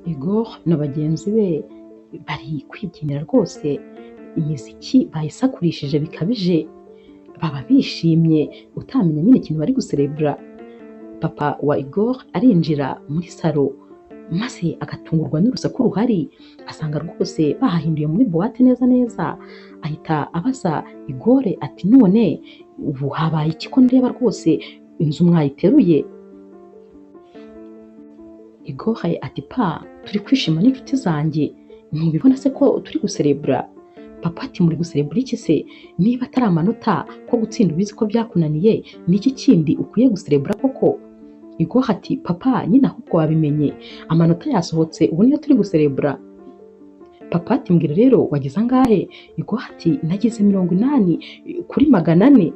Igor na bagenzi be bari kwibyinira rwose, imiziki bayisakurishije bikabije, baba bishimye utamenya nyine ikintu bari guserebura. Papa wa Igor arinjira muri salo maze agatungurwa n'urusaku ruhari, asanga rwose bahahinduye muri buwate neza neza. Ahita abaza Igor ati none ubu habaye iki ko ndeba rwose inzu mwayiteruye? Igor ati pa, turi kwishima n'inshuti zanjye, ntubibona se ko turi guserebura? Papa ati muri guserebura iki se? Niba atari amanota ko gutsinda ubizi ko byakunaniye, ni iki kindi ukwiye guserebura koko? Igor ati papa nyine ahubwo wabimenye, amanota yasohotse ubu niyo turi guserebura. Papa ati mbwira rero wagize angahe? Igor ati nagize 80 kuri 400.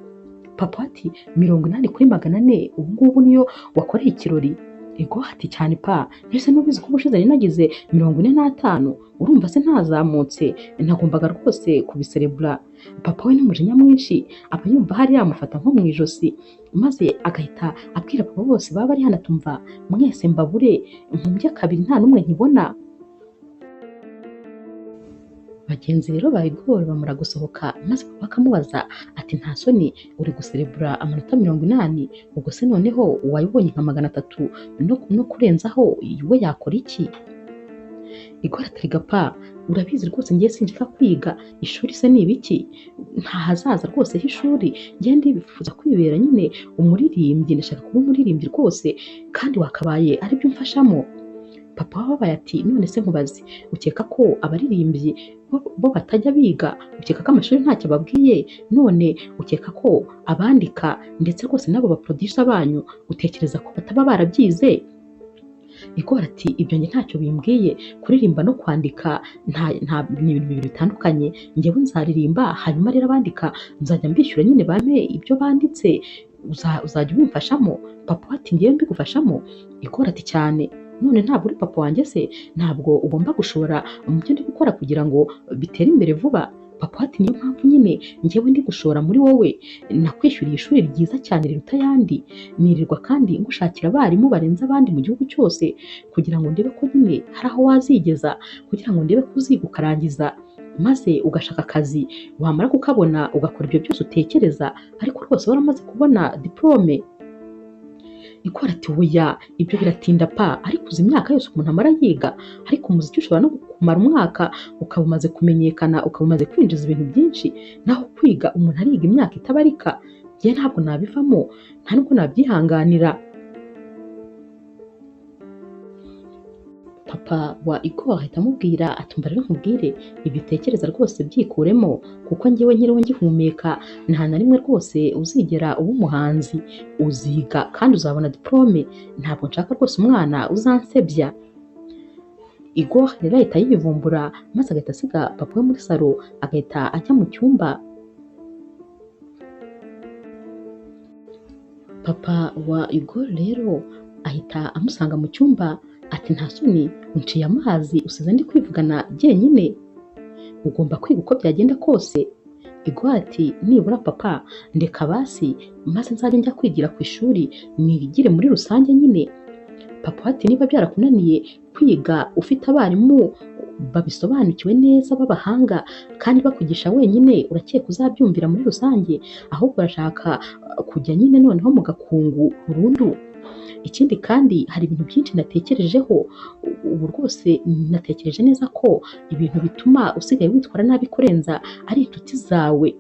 Papa ati 80 kuri 400 ubu ngubu niyo wakoreye ikirori? Igor ati cyane pa, mbese nubizi ko ubushize nari nagize 45, urumva se ntazamutse, nagombaga rwose kubiserebura. Papa we n'umujinya mwinshi aba yumva hari yamufata nko mu ijosi, maze agahita abwira papa bose baba bari hano atumva mwese mbabure nkumbye kabiri nta n'umwe nkibona. Bagenzi rero ba Igor bamara gusohoka, maze papa akamubaza ati nta soni uri guserebura amanota 80, ubwo se noneho wayibonye nka 300 no kurenzaho we yakora iki? Igor ati gapa, urabizi rwose ngiye sinshaka kwiga, ishuri se ni ibiki? Nta hazaza rwose h'ishuri, ngiye ndifuza kwibera nyine umuririmbyi, ndashaka kuba umuririmbyi rwose kandi wakabaye aribyo umfashamo. Papa wababaye ati none se nkubaze, ukeka ko abaririmbyi bo batajya biga? Ukeka ko amashuri ntacyo ababwiye? None ukeka ko abandika ndetse rwose n'abo baproducer banyu utekereza ko bataba barabyize? Igor ati ibyo njye ntacyo bimbwiye, kuririmba no kwandika nta ni ibintu bibiri bitandukanye, njyewe nzaririmba hanyuma rero abandika nzajya mbishyura nyine bampe ibyo banditse, uzajya ubimfashamo? Papa ati ngewe mbigufashamo? Igor ati cyane, none ntabwo uri papa wanjye se? Ntabwo ugomba gushora mu byo ndi gukora kugira ngo bitere imbere vuba? Papa ati niyo mpamvu nyine njyewe ndi gushora muri wowe, nakwishyuriye ishuri ryiza cyane riruta ayandi, nirirwa kandi ngushakira abarimu barenze abandi mu gihugu cyose kugira ngo ndebe ko nyine hari aho wazigeza, kugira ngo ndebe ko uziga ukarangiza maze ugashaka akazi, wamara kukabona ugakora ibyo byose utekereza, ariko rwose waramaze kubona diplome. Igor ati oya ibyo biratinda pa, ariko uzi imyaka yose umuntu amara yiga, ariko umuziki ushobora no kumara umwaka ukaba umaze kumenyekana, ukaba umaze kwinjiza ibintu byinshi, naho kwiga umuntu ariga imyaka itabarika, njye ntabwo nabivamo, nta nubwo nabyihanganira. Papa wa Igor ahita amubwira ati umva rero nkubwire, ibyo utekereza rwose byikuremo, kuko njyewe nkiriho ngihumeka nta na rimwe rwose uzigera uba umuhanzi, uziga kandi uzabona diplome, ntabwo nshaka rwose umwana uzansebya. Igor rero ahita yivumbura maze agahita asiga papa we muri salo, agahita ajya mu cyumba. Papa wa Igor rero ahita amusanga mu cyumba ati nta soni unciye amazi usize ndi kwivugana jyenyine, ugomba kwiga uko byagenda kose. Igor ati nibura papa ndeka basi maze nzajya njya kwigira ku ishuri nigire muri rusange nyine. Papa ati niba byarakunaniye kwiga ufite abarimu babisobanukiwe neza b'abahanga kandi bakwigisha wenyine, urakeka uzabyumvira muri rusange? Ahubwo urashaka kujya nyine noneho mu gakungu burundu. Ikindi kandi hari ibintu byinshi natekerejeho, ubu rwose natekereje neza ko ibintu bituma usigaye witwara nabi kurenza ari inshuti zawe.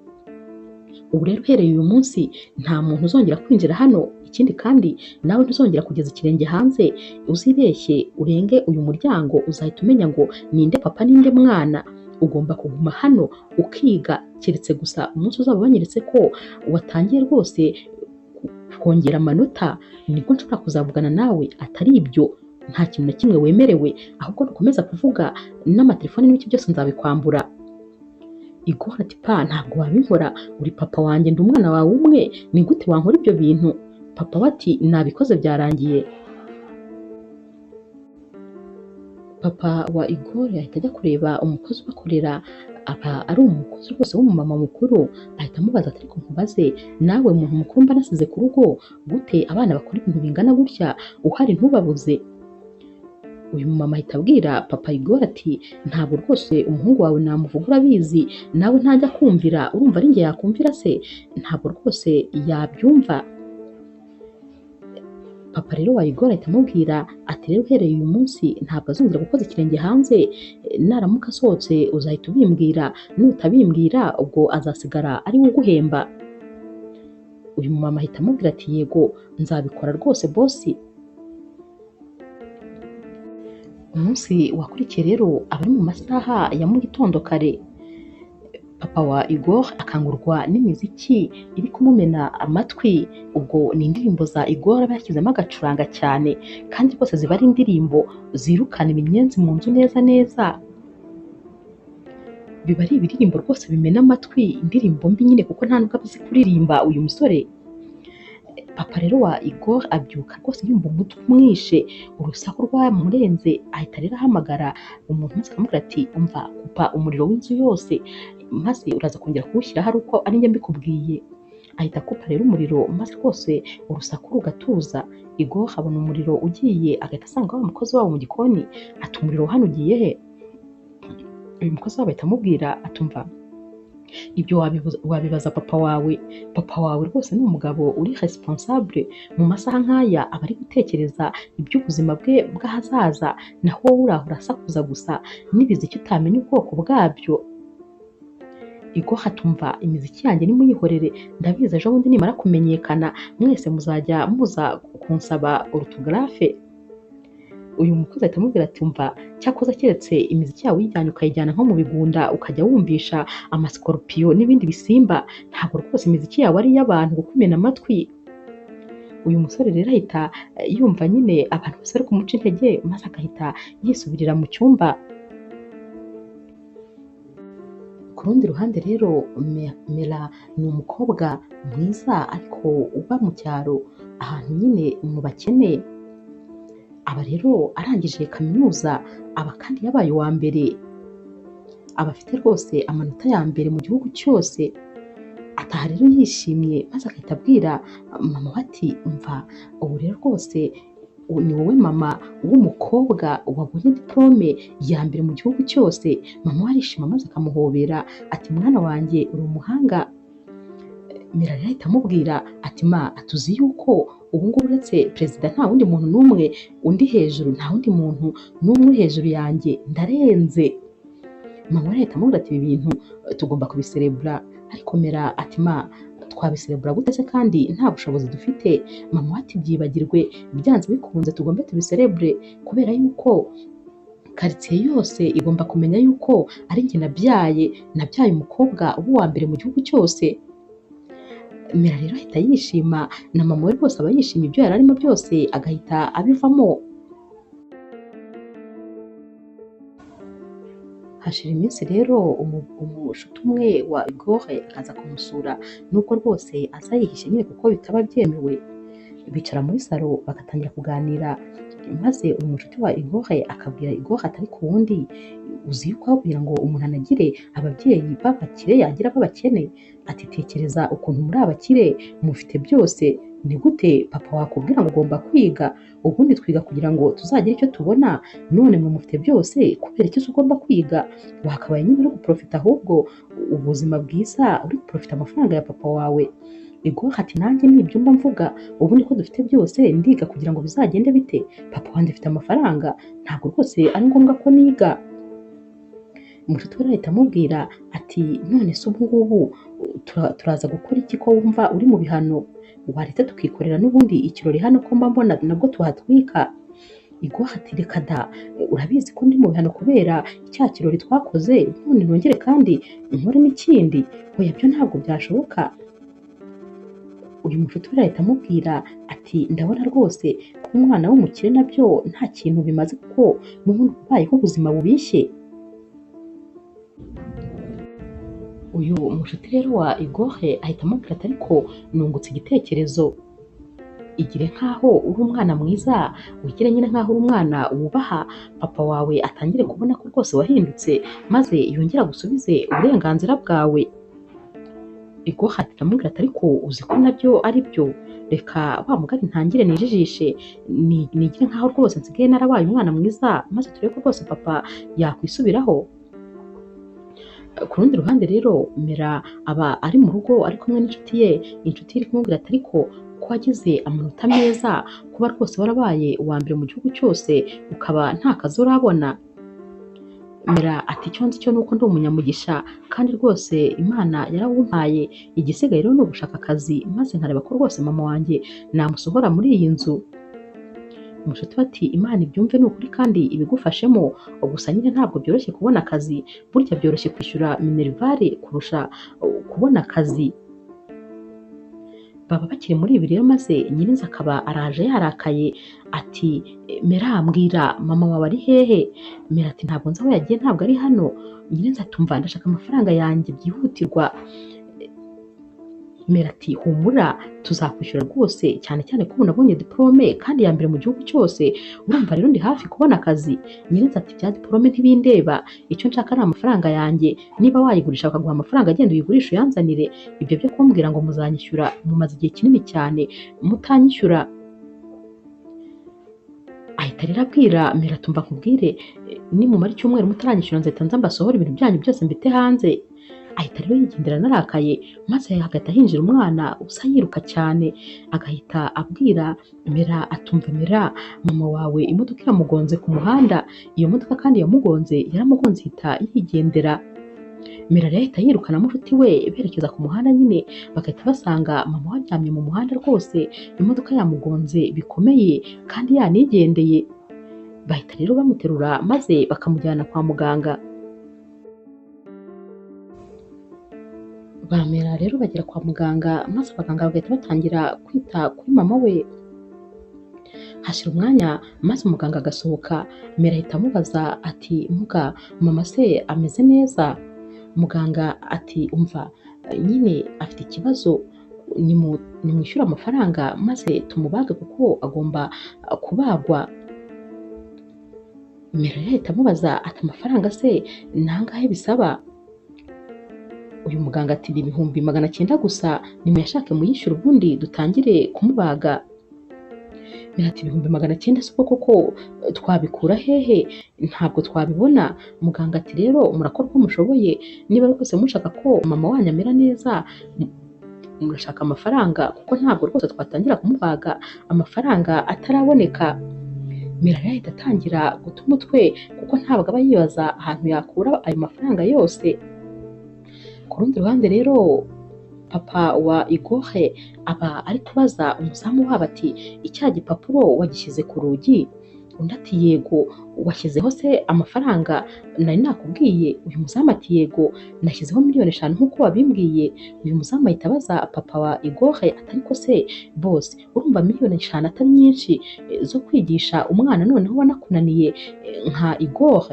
Ubu rero uhereye uyu munsi nta muntu uzongera kwinjira hano, ikindi kandi nawe ntuzongera kugeza ikirenge hanze, uzibeshye urenge uyu muryango uzahita umenya ngo ninde papa ninde mwana. Ugomba kuguma hano ukiga, keretse gusa umunsi uzaba wanyeretse ko watangiye rwose kongera amanota, nibwo nshobora kuzavugana nawe, atari ibyo nta kintu na kimwe wemerewe, ahubwo nukomeza kuvuga n'amatelefone n'ibiki byose nzabikwambura. Igor ati pa ntabwo wabinkora, uri papa wanjye ndi umwana wawe umwe, ni gute wankora ibyo bintu? Papa we ati nabikoze byarangiye. Papa wa Igor ahita ajya kureba umukozi ubakorera, aba ari umukozi rwose w'umumama mukuru, ahita amubaza ati ariko nkubaze nawe muntu mukuru mba nasize ku rugo, gute abana bakora ibintu bingana gutya uhari ntubabuze? Uyu mumama ahita abwira papa Igor ati ntabwo rwose umuhungu wawe namuvuga urabizi, nawe ntajya kumvira, urumva ari njye yakumvira se? Ntabwo rwose yabyumva. Papa rero wa Igor ahita amubwira ati rero uhereye uyu munsi ntabwo azongera gukoza ikirenge hanze, naramuka asohotse uzahita ubimbwira, nutabimbwira ubwo azasigara ari we uguhemba. Uyu mumama ahita amubwira ati yego nzabikora rwose bosi. Umunsi wakurikiye rero aba ari mu masaha ya mu gitondo kare, papa wa Igor akangurwa n'imiziki iri kumumena amatwi. Ubwo ni indirimbo za Igor aba yashyizemo agacuranga cyane, kandi rwose ziba ari indirimbo zirukana iminyenzi mu nzu neza neza. Biba ari ibiririmbo rwose bimena amatwi, indirimbo mbi nyine kuko nta nubwo aba azi kuririmba uyu musore. Papa rero wa Igor abyuka rwose yumva umutwe umwishe, urusaku rwamurenze, ahita rero ahamagara umuntu maze akamubwira ati umva kupa umuriro w'inzu yose, maze uraza kongera kuwushyiraho ari uko ari njye mbikubwiye. Ahita akupa rero umuriro maze rwose urusaku rugatuza. Igor abona umuriro ugiye, agahita asanga wa mukozi wabo mu gikoni, ati umuriro hano ugiye he? Uyu mukozi wabo ahita amubwira atumva ibyo wabibaza papa wawe. Papa wawe rwose ni umugabo uri responsable, mu masaha nk'aya aba ari gutekereza iby'ubuzima bwe bw'ahazaza, naho wowe uraho urasakuza gusa n'ibiziki utamenya ubwoko bwabyo. Igor atumva imiziki yanjye nimuyihorere, ndabizi ejo bundi nimara kumenyekana mwese muzajya muza kunsaba orutogarafe. Uyu mukozi ahita amubwira ati umva cyakoze keretse imiziki yawe uyijyanye ukayijyana nko mu bigunda ukajya wumvisha amasikorupiyo n'ibindi bisimba, ntabwo rwose imiziki yawe ari iy'abantu kukumena amatwi. Uyu musore rero ahita yumva nyine abantu bose bari kumuca intege, maze agahita yisubirira mu cyumba. Ku rundi ruhande rero Mera ni umukobwa mwiza ariko uba mu cyaro ahantu nyine mu bakene. Aba rero arangije kaminuza, aba kandi yabaye uwa mbere, aba afite rwose amanota ya mbere mu gihugu cyose. Ataha rero yishimye maze agahita abwira mama we ati umva ubu rero rwose ni wowe mama w'umukobwa wabonye diporome ya mbere mu gihugu cyose. Mama we arishima maze akamuhobera ati mwana wanjye uri umuhanga. Mera rero ahita amubwira ati ma atuzi yuko ubu ngubu uretse perezida nta wundi muntu n'umwe undi hejuru, nta wundi muntu n'umwe uri hejuru yanjye, ndarenze. Mama we ahita amubwira ati ibi bintu tugomba kubiserebura. Ariko Mera ati ma twabiserebura gute se kandi nta bushobozi dufite? Mama we ati byibagirwe, byanze bikunze tugombe tubiserebure, kubera yuko karitsiye yose igomba kumenya yuko ari njye nabyaye umukobwa w'uwa mbere mu gihugu cyose. Mera rero ahita yishima na mama we rwose aba yishimye, ibyo yari arimo byose agahita abivamo. Hashira iminsi rero umushuti umwe wa Igor akaza kumusura, nubwo rwose aza yihishe nyine kuko bitaba byemewe. Bicara muri salo bagatangira kuganira, maze uyu mushuti wa Igor akabwira Igor ati ariko ubundi uzi yuko aho kugira ngo umuntu anagire ababyeyi b'abakire yagira ab'abakene? Ati tekereza ukuntu muri abakire mufite byose, ni gute papa wakubwira ngo ugomba kwiga? Ubundi twiga kugira ngo tuzagire icyo tubona, none mwe mufite byose kubera iki ugomba kwiga? Wakabaye nyine uri guprofita ahubwo ubuzima bwiza, uri guprofita amafaranga ya papa wawe. Igor ati nanjye ni ibyumba mvuga, ubundi ko dufite byose ndiga kugira ngo bizagende bite? Papa wanjye afite amafaranga, ntabwo rwose ari ngombwa ko niga. Umushuti we ahita amubwira ati none se ubu ngubu turaza gukora iki ko wumva uri mu bihano? Waretse tukikorera n'ubundi ikirori hano ko mba mbona nabwo tuhatwika. Igor ati reka da, urabizi ko ndi mu bihano kubera cya kirori twakoze, none nongere kandi nkore n'ikindi? Oya byo ntabwo byashoboka. Uyu mushuti we ahita amubwira ati ndabona rwose kuba umwana w'umukire nabyo nta kintu bimaze kuko n'ubundi ubayeho ubuzima bubishye. Uyu mushuti rero wa Igor ahita amubwira ati ariko nungutse igitekerezo, igire nkaho uri umwana mwiza, wigire nyine nkaho uri umwana wubaha papa wawe, atangire kubona ko rwose wahindutse, maze yongere agusubize uburenganzira bwawe. Igor aramubwira ati ariko uzi ko nabyo ari byo, reka wa mugani ntangire nijijishe, nigire nkaho rwose nsigaye narabaye umwana mwiza, maze turebe ko rwose papa yakwisubiraho. Ku rundi ruhande rero Mera aba ari mu rugo ari kumwe n'inshuti ye, inshuti ye iri kumubwira ati ariko ko wagize amanota meza, kuba rwose warabaye uwa mbere mu gihugu cyose, ukaba nta kazi urabona. Mera ati icyo nzi cyo nuko ndi umunyamugisha kandi rwose Imana yarawumpaye, igisigaye rero ni ugushaka akazi maze nkareba ko rwose mama wanjye namusohora muri iyi nzu. Umushuti we ati Imana ibyumve ni ukuri kandi ibigufashemo, gusa nyine ntabwo byoroshye kubona akazi, burya byoroshye kwishyura minerivare kurusha kubona akazi. Baba bakiri muri ibi rero maze nyirinzu akaba araje yarakaye ati Mera mbwira mama wawe ari hehe? Mera ati ntabwo nzi aho yagiye, ntabwo ari hano. Nyirinzu ati umva ndashaka amafaranga yanjye byihutirwa. Mera ati humura tuzakwishyura rwose, cyane cyane ko ubu nabonye diporome kandi ya mbere mu gihugu cyose, urumva rero ndi hafi kubona akazi. Nyirinzu ati bya diporome ntibindeba, icyo nshaka ni amafaranga yanjye, niba wayigurisha bakaguha amafaranga agenda uyigurishe uyanzanire, ibyo byo kumbwira ngo muzanyishyura mumaze igihe kinini cyane mutanyishyura. Ahita rero abwira Mera ati umva nkubwire, nimumara icyumweru mutaranyishyura nzahita nza mbasohora ibintu byanyu byose mbite hanze. Ahita rero yigendera anarakaye, maze hagahita hinjira umwana usa yiruka cyane, agahita abwira Mera atumva Mera mama wawe imodoka iramugonze ku muhanda, iyo modoka kandi yamugonze yaramugonze ihita yigendera. Mera rero ahita yirukana mushuti we berekeza ku muhanda nyine, bagahita basanga mama we aryamye mu muhanda rwose, imodoka yamugonze bikomeye kandi yanigendeye. Bahita rero bamuterura maze bakamujyana kwa muganga. Ba Mera rero bagera kwa muganga maze abaganga bagahita batangira kwita kuri mama we. Hashira umwanya maze umuganga agasohoka, Mera ahita amubaza ati muga mama se ameze neza? Muganga ati umva nyine afite ikibazo, nimwishyure amafaranga maze tumubage kuko agomba kubagwa. Mera rero ahita amubaza ati amafaranga se ni angahe bisaba? Uyu muganga ati ni 900,000 gusa, nimuyashake muyishyure ubundi dutangire kumubaga. Mera ati 900,000 se koko twabikura hehe? Ntabwo twabibona. Muganga ati rero murakora uko mushoboye, niba rwose mushaka ko mama wanyu amera neza murashaka amafaranga, kuko ntabwo rwose twatangira kumubaga amafaranga ataraboneka. Mera rero ahita atangira guta umutwe kuko ntabwo aba yibaza ahantu yakura ayo mafaranga yose. Ku rundi ruhande rero papa wa Igor aba ari kubaza umuzamu wabo ati icya gipapuro wagishyize ku rugi? Undi ati yego. Washyizeho se amafaranga nari nakubwiye? Uyu muzamu ati yego, nashyizeho 5,000,000 nk'uko wabimbwiye. Uyu muzamu ahita abaza papa wa Igor ati ariko se bose urumva 5,000,000 atari nyinshi zo kwigisha umwana noneho wanakunaniye nka Igor?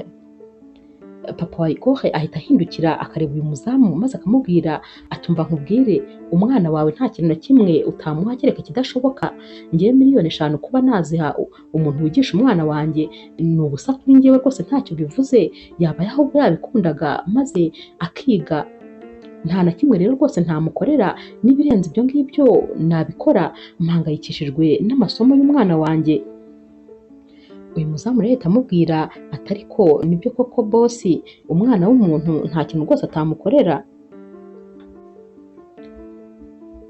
Papa wa Igor ahita ahindukira akareba uyu muzamu maze akamubwira atumva nkubwire, umwana wawe nta kintu na kimwe utamuha kereka ikidashoboka. Njyewe 5,000,000 kuba naziha umuntu wigisha umwana wanjye ni ubusa kuri njyewe rwose, ntacyo bivuze, yaba ahubwo yabikundaga maze akiga. Nta na kimwe rero rwose ntamukorera, n'ibirenze ibyo ngibyo nabikora, mpangayikishijwe n'amasomo y'umwana wanjye. Uyu muzamu rero ahita amubwira ati ariko nibyo koko bosi, umwana w'umuntu nta kintu rwose atamukorera.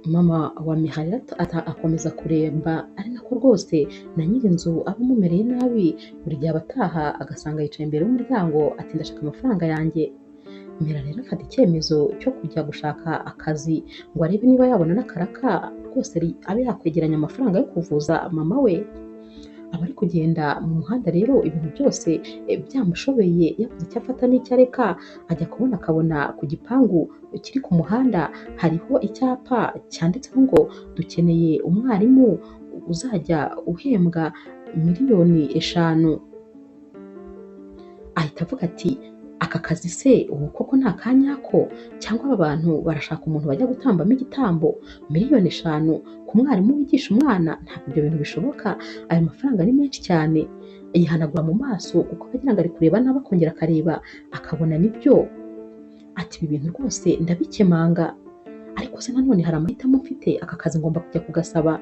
Mama wa Mera rero akomeza kuremba, ari nako rwose na nyir'inzu aba amumereye nabi, buri gihe aba ataha agasanga yicaye imbere y'umuryango ati ndashaka amafaranga yanjye. Mera rero afata icyemezo cyo kujya gushaka akazi ngo arebe niba yabona n'akaraka rwose abe yakwegeranya amafaranga yo kuvuza mama we. Aba ari kugenda mu muhanda rero ibintu byose byamushobeye, yabuze icyo afata n'icyo areka, ajya kubona akabona ku gipangu kiri ku muhanda hariho icyapa cyanditseho ngo dukeneye umwarimu uzajya uhembwa 5,000,000. Ahita avuga ati aka kazi se ubu koko ni akanyako, cyangwa aba bantu barashaka umuntu bajya gutambamo igitambo? 5,000,000 ku mwarimu wigisha umwana, ntabwo ibyo bintu bishoboka, ayo mafaranga ni menshi cyane. Yihanagura mu maso kuko agira ngo ari kureba nabi, akongera akareba akabona nibyo. Ati ibi bintu rwose ndabikemanga, ariko Ariko se nanone hari amahitamo mfite, aka kazi ngomba kujya kugasaba.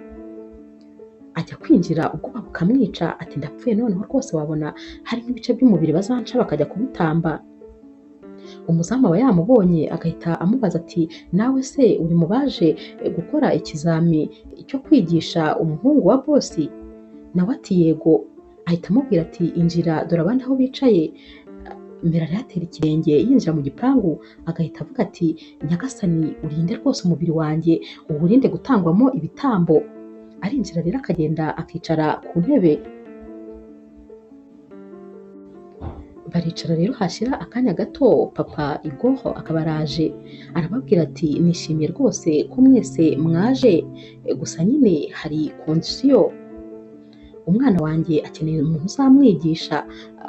Ajya kwinjira ubwoba bukamwica, ati ndapfuye noneho rwose, wabona hari nk'ibice by'umubiri bazanca bakajya kubitamba. Umuzamu aba yamubonye agahita amubaza ati nawe se uri mu baje gukora ikizami cyo kwigisha umuhungu wa bosi? Nawe ati yego. Ahita amubwira ati injira dore abandi aho bicaye. Mera rero atera ikirenge yinjira mu gipangu, agahita avuga ati nyagasani urinde rwose umubiri wanjye, uwurinde gutangwamo ibitambo. Arinjira rero akagenda akicara ku ntebe. Baricara rero, hashira akanya gato papa Igor akaba araje, arababwira ati nishimiye rwose ko mwese mwaje, gusa nyine hari kondisiyo, umwana wanjye akeneye umuntu uzamwigisha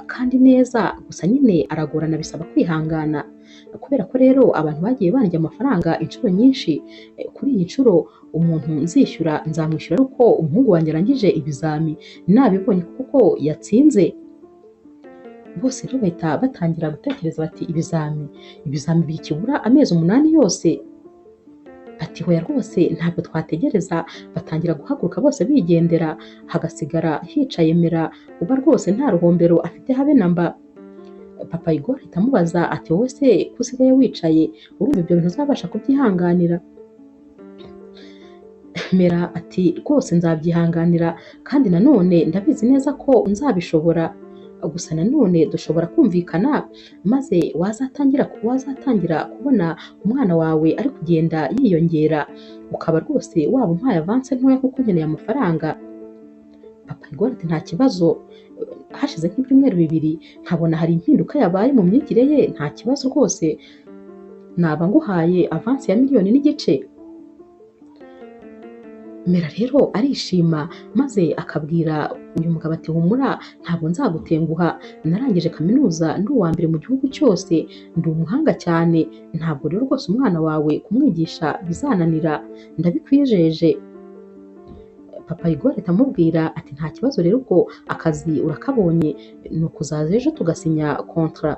kandi neza, gusa nyine aragorana bisaba kwihangana, kubera ko rero abantu bagiye bandya amafaranga inshuro nyinshi, kuri iyi nshuro umuntu nzishyura nzamwishyura ari uko umuhungu wanjye arangije ibizami, nabibonye kuko yatsinze. Bose rero bahita batangira gutekereza bati ibizami bikibura amezi 8 yose, bati hoya rwose ntabwo twategereza. Batangira guhaguruka bose bigendera, hagasigara hicaye Mera uba rwose nta ruhombero afite habe na mba. Papa Igor ahita amubaza ati wowe se ko usigaye wicaye, urumva ibyo bintu uzabasha kubyihanganira? Mera ati rwose nzabyihanganira, kandi nanone ndabizi neza ko nzabishobora, gusa nanone dushobora kumvikana, maze wazatangira kubona umwana wawe ari kugenda yiyongera, ukaba rwose waba umpaye avanse ntoya kuko nkeneye amafaranga. Papa Igor ati nta kibazo, hashize nk'ibyumweru 2 nkabona hari impinduka yabaye mu myigire ye, nta kibazo rwose naba nguhaye avanse ya 1.5 miliyoni. Mera rero arishima, maze akabwira uyu mugabo ati humura ntabwo nzagutenguha, narangije kaminuza ndi uwa mbere mu gihugu cyose, ndi umuhanga cyane, ntabwo rero rwose umwana wawe kumwigisha bizananira, ndabikwijeje. Papa Igor ahita amubwira ati nta kibazo rero ubwo akazi urakabonye, ni ukuzaza ejo tugasinya kontra.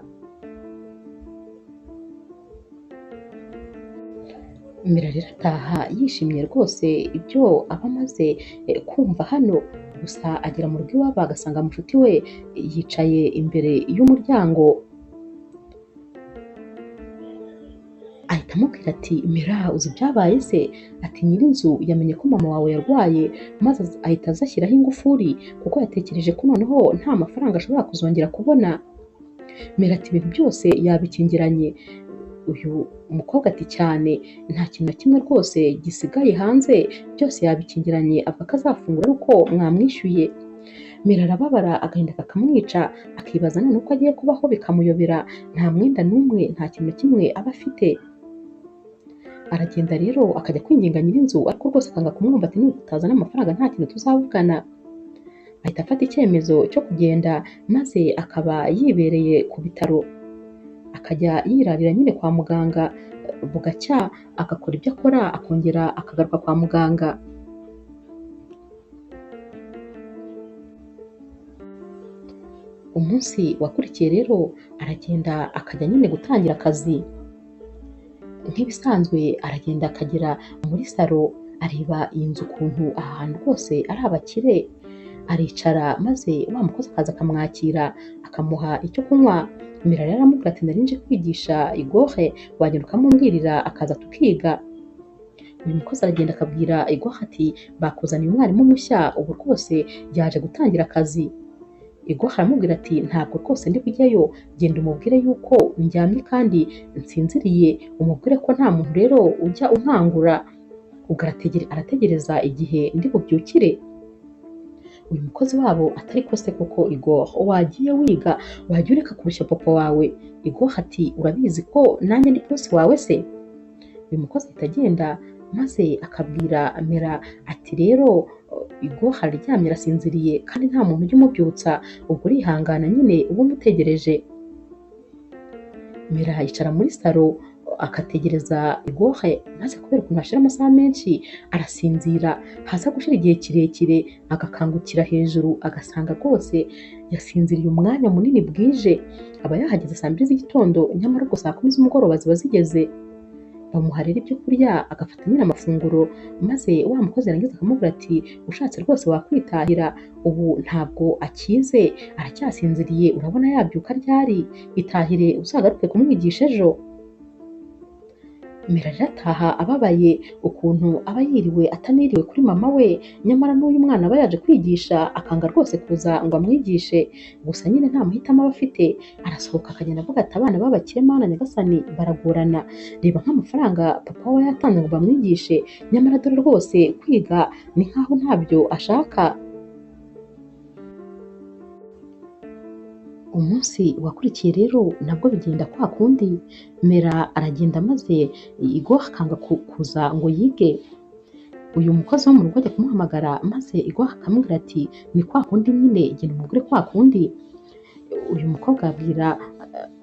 Mera rero ataha yishimye rwose ibyo aba amaze kumva hano, gusa agera mu rugo iwabo agasanga mushuti we yicaye imbere y'umuryango. Ahita amubwira ati Mera uzi ibyabaye se? Ati nyir'inzu yamenye ko mama wawe yarwaye, maze ahita azashyiraho ingufuri kuko yatekereje ko noneho nta mafaranga ashobora kuzongera kubona. Mera ati ibintu byose yabikingiranye. Uyu mukobwa ati cyane, nta kintu na kimwe rwose gisigaye hanze, byose yabikingiranye, avuga ko azafungura ari uko mwamwishyuye. Mera arababara agahinda kakamwica, akibaza none uko agiye kubaho bikamuyobera, nta mwenda n'umwe, nta kintu na kimwe aba afite. Aragenda rero akajya kwinginga nyir'inzu, ariko rwose akanga kumwumva, ati nutazana amafaranga nta kintu tuzavugana. Ahita afata icyemezo cyo kugenda, maze akaba yibereye ku bitaro, akajya yirarira nyine kwa muganga, bugacya agakora ibyo akora, akongera akagaruka kwa muganga. Umunsi wakurikiye rero aragenda akajya nyine gutangira akazi nk'ibisanzwe, aragenda akagera muri salo, areba iyi nzu ukuntu aha hantu rwose ari abakire, aricara maze wa mukozi akaza akamwakira akamuha icyo kunywa. Mera rero aramubwira ati nari nje kwigisha Igor, wagenda ukamumbwirira akaza tukiga. Uyu mukozi aragenda akabwira Igor ati bakuzaniye umwarimu mushya, ubu rwose yaje gutangira akazi. Igor aramubwira ati ntabwo rwose ndi kujyayo, genda umubwire yuko ndyamye kandi nsinziriye, umubwire ko nta muntu rero ujya unkangura. Ubwo arategereza igihe ndi bubyukire. Uyu mukozi wabo atari ko se koko Igor wagiye wiga, wajya ureka kurushya papa wawe. Igor ati urabizi ko nanjye ndi bosi wawe se? Uyu mukozi ahita agenda, maze akabwira Mera ati rero Igor araryamye arasinziriye kandi nta muntu ujya umubyutsa, ubwo urihangana nyine uba umutegereje. Mera yicara muri salo akategereza Igor, maze kubera ukuntu hashira amasaha menshi arasinzira, haza gushira igihe kirekire agakangukira hejuru agasanga rwose yasinziriye umwanya munini bwije, aba yahageze saa 2 z'igitondo, nyamara ubwo saa 10 z'umugoroba ziba zigeze. Bamuha rero ibyo kurya agafata nyine amafunguro, maze wa mukozi yarangiza akamubwira ati ushatse rwose wakwitahira, ubu ntabwo akize aracyasinziriye, urabona yabyuka ryari, itahire uzagaruke kumwigisha ejo. Mera rero ataha ababaye ukuntu aba yiriwe ataniriwe kuri mama we, nyamara n'uyu mwana aba yaje kwigisha akanga rwose kuza ngo amwigishe, gusa nyine nta mahitamo aba afite, arasohoka akagenda avuga ati abana b'abakire Mana nyagasani baragorana, reba nk'amafaranga papa we yatanze ngo bamwigishe, nyamara dore rwose kwiga ni nkaho ntabyo ashaka. Umunsi wakurikiye rero nabwo bigenda kwa kundi, Mera aragenda maze Igor akanga kuza ngo yige. Uyu mukozi wo mu rugo ajya kumuhamagara maze Igor akamubwira ati ni kwa kundi nyine, genda umubwire kwa kundi. Uyu mukobwa abwira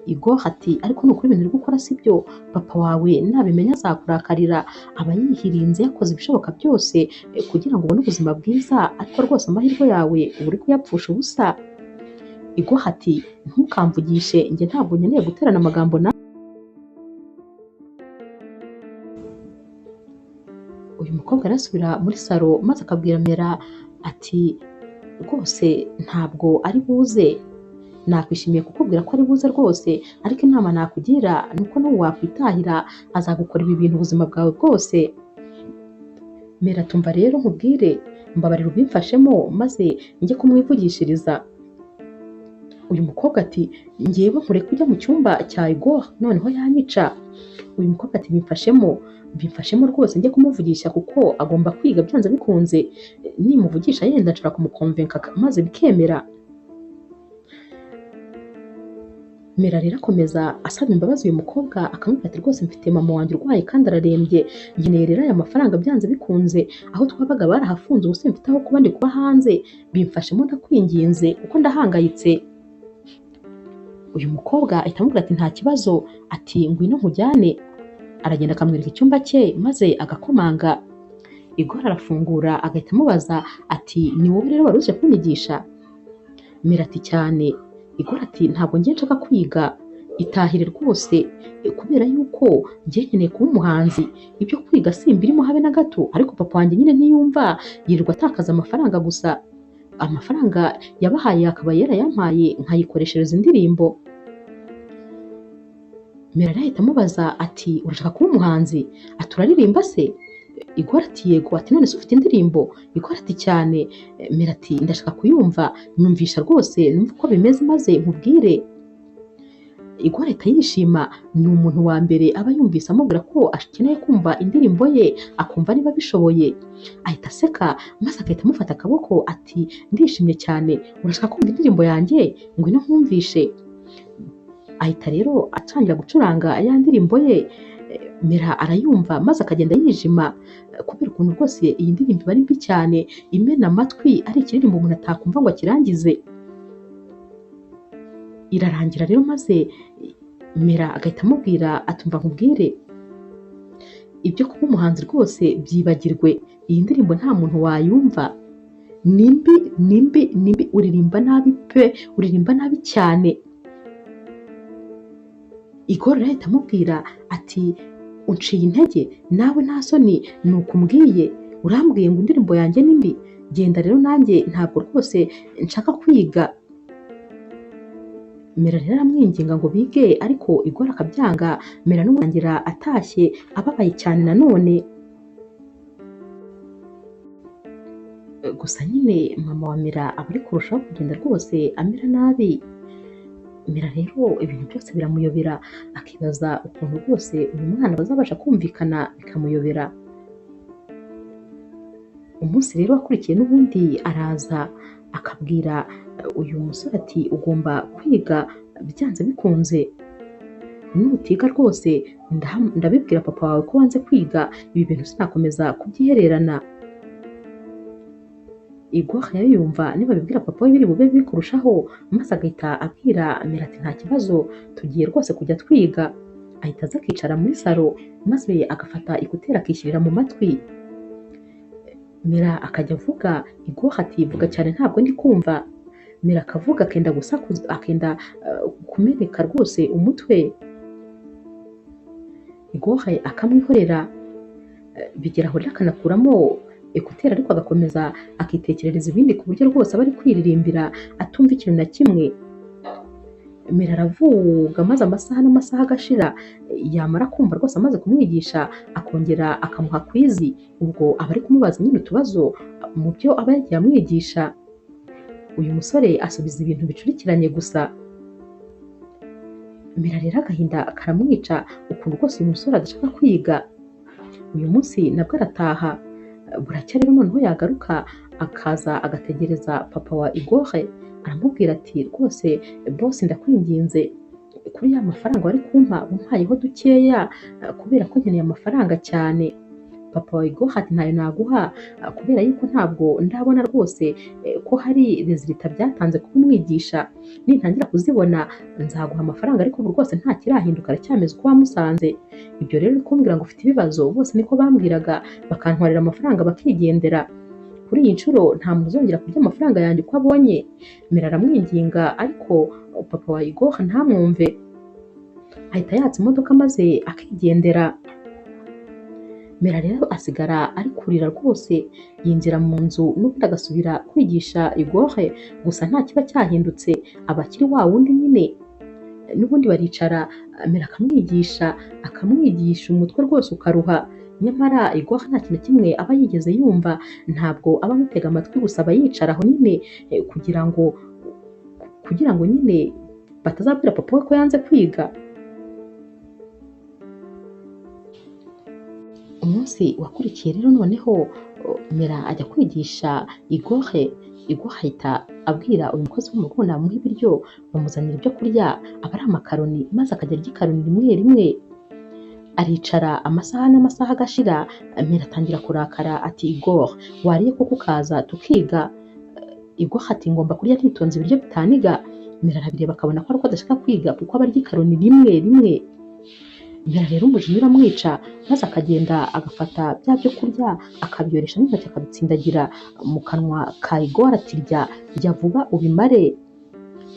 Igor ati ariko ni ukuri ibintu uri gukora si byo, papa wawe nabimenya azakurakarira, aba yihirinze yakoze ibishoboka byose kugira ngo ubone ubuzima bwiza, ariko rwose amahirwe yawe uba uri kuyapfusha ubusa. Igor ati ntukamvugishe, njye ntabwo nkeneye guterana amagambo nawe. Uyu mukobwa arasubira muri salo maze akabwira Mera ati rwose ntabwo ari buze, nakwishimiye kukubwira ko ari buze rwose, ariko inama nakugira ni uko n'ubu wakwitahira azagukora ibi bintu ubuzima bwawe bwose. Mera tumva rero nkubwire, mbabarira ubimfashemo maze njye kumwivugishiriza. Uyu mukobwa ati njyewe nkureke ujya mu cyumba cya Igor noneho yanyica. Uyu mukobwa ati bimfashemo rwose njye kumuvugisha kuko agomba kwiga byanze bikunze, nimuvugisha yenda nshobora kumukonvenka maze bikemera. Mera rero akomeza asaba imbabazi uyu mukobwa akamubwira ati rwose mfite mama wanjye urwaye kandi ararembye, nkeneye rero aya mafaranga byanze bikunze, aho twabaga barahafunze ubu simfite aho kuba ndi kuba hanze, bimfashemo ndakwinginze kuko ndahangayitse. Uyu mukobwa ahita amubwira ati nta kibazo, ati ngwino nkujyane. Aragenda akamwereka icyumba cye maze agakomanga. Igor arafungura agahita amubaza ati ni wowe rero wari uje kunyigisha? Mera ati cyane. Igor ati ntabwo ngiye nshaka kwiga, itahire rwose kubera yuko ngiye nkeneye kuba umuhanzi, ibyo kwiga simbirimo habe na gato, ariko papa wanjye nyine ntiyumva, yirirwa atakaza amafaranga gusa, amafaranga yabahaye akaba yarayampaye nkayikoreshereza indirimbo. Mera ahita amubaza ati urashaka kuba umuhanzi? Ati uraririmba se? Igor ati yego. Ati none se ufite indirimbo? Igor ati cyane. Mera ati ndashaka kuyumva, nyumvisha rwose numva uko bimeze maze nkubwire. Igor ahita yishima, ni umuntu wa mbere aba yumvise amubwira ko akeneye kumva indirimbo ye akumva niba abishoboye. Ahita aseka maze agahita amufata akaboko ati ndishimye cyane, urashaka kumva indirimbo yanjye? Ngwino nkumvishe. Ahita rero atangira gucuranga ya ndirimbo ye, Mera arayumva maze akagenda yijima kubera ukuntu rwose iyi ndirimbo iba ari mbi cyane, imena amatwi, ari ikiririmbo umuntu atakumva ngo akirangize. Irarangira rero maze Mera agahita amubwira atumva nkubwire, ibyo kuba umuhanzi rwose byibagirwe, iyi ndirimbo nta muntu wayumva, ni mbi ni mbi ni mbi, uririmba nabi pe, uririmba nabi cyane. Igor rero ahita amubwira ati unciye intege nawe nta soni ni ukumbwiye, urambwiye ngo indirimbo yanjye ni mbi, genda rero nanjye ntabwo rwose nshaka kwiga. Mera rero aramwinginga ngo bige ariko Igor akabyanga. Mera n'uburangira atashye ababaye cyane nanone. Gusa nyine mama wa Mera aba ari kurushaho kugenda rwose amera nabi. Mera rero ibintu byose biramuyobera, akibaza ukuntu rwose uyu mwana bazabasha kumvikana bikamuyobera. Umunsi rero wakurikiye n'ubundi araza akabwira uyu musore ati ugomba kwiga byanze bikunze, nutiga rwose ndabibwira papa wawe ko wanze kwiga, ibi bintu sinakomeza kubyihererana. Igor rero yumva niba bibwira papa we biri bube bibi kurushaho, maze agahita abwira Mera ati nta kibazo tugiye rwose kujya twiga. Ahita aza akicara muri salo maze agafata ekuteri akishyirira mu matwi. Mera akajya avuga, Igor ati vuga cyane ntabwo ndi kumva. Mera akavuga akenda gusakuza, akenda kumeneka rwose umutwe. Igor akamwihorera. Bigera aho rero akanakuramo ekuteri ariko agakomeza akitekerereza ibindi ku buryo rwose aba ari kwiririmbira atumva ikintu na kimwe. Mera aravuga maze amasaha n'amasaha agashira, yamara kumva rwose amaze kumwigisha akongera akamuha kwizi, ubwo aba ari kumubaza nyine utubazo mu byo aba yagiye amwigisha. Uyu musore asubiza ibintu bicurikiranye gusa. Mera rero agahinda karamwica ukuntu rwose uyu musore adashaka kwiga. Uyu munsi nabwo arataha, buracya rero noneho yagaruka akaza agategereza papa wa Igor, aramubwira ati rwose bosi ndakwinginze kuri ya mafaranga wari kumpa umpayeho dukeya kubera ko nkeneye amafaranga cyane. Papa wa Igor ati ntayo naguha kubera yuko ntabwo ndabona rwose ko hari rezilita byatanze kuba umwigisha, nintangira kuzibona nzaguha amafaranga ariko ubu rwose nta kirahinduka aracyameze uko wamusanze. Ibyo rero uri kumbwira ngo ufite ibibazo, bose niko bambwiraga bakantwarira amafaranga bakigendera. Kuri iyi nshuro nta muntu uzongera kurya amafaranga yanjye uko abonye. Mera aramwinginga ariko papa wa Igor ntamwumve, ahita yatsa imodoka maze akigendera. Mera rero asigara ari kurira rwose, yinjira mu nzu n'ubundi agasubira kwigisha Igor, gusa nta kiba cyahindutse aba akiri wa wundi nyine. N'ubundi baricara, Mera akamwigisha akamwigisha umutwe rwose ukaruha, nyamara Igor nta kintu kimwe aba yigeze yumva, ntabwo aba amutega amatwi gusa aba yicara aho nyine kugira ngo nyine batazabwira papa we ko yanze kwiga. Umunsi wakurikiye rero noneho Mera ajya kwigisha Igor, Igor ahita abwira uyu mukozi wo mu rugo namuha ibiryo, bamuzanira ibyo kurya aba ari amakaroni maze akajya arya ikaroni rimwe rimwe. Aricara amasaha n'amasaha agashira, Mera atangira kurakara ati Igor wariye koko ukaza tukiga. Igor ati ngomba kurya nitonze ibiryo bitaniga. Mera arabireba akabona ko ariko adashaka kwiga kuko aba arya ikaroni rimwe rimwe. Mera rero umujinya uramwica maze akagenda agafata bya byo kurya akabiyoresha n'intoki akabitsindagira mu kanwa ka Igor ati rya rya vuba ubimare.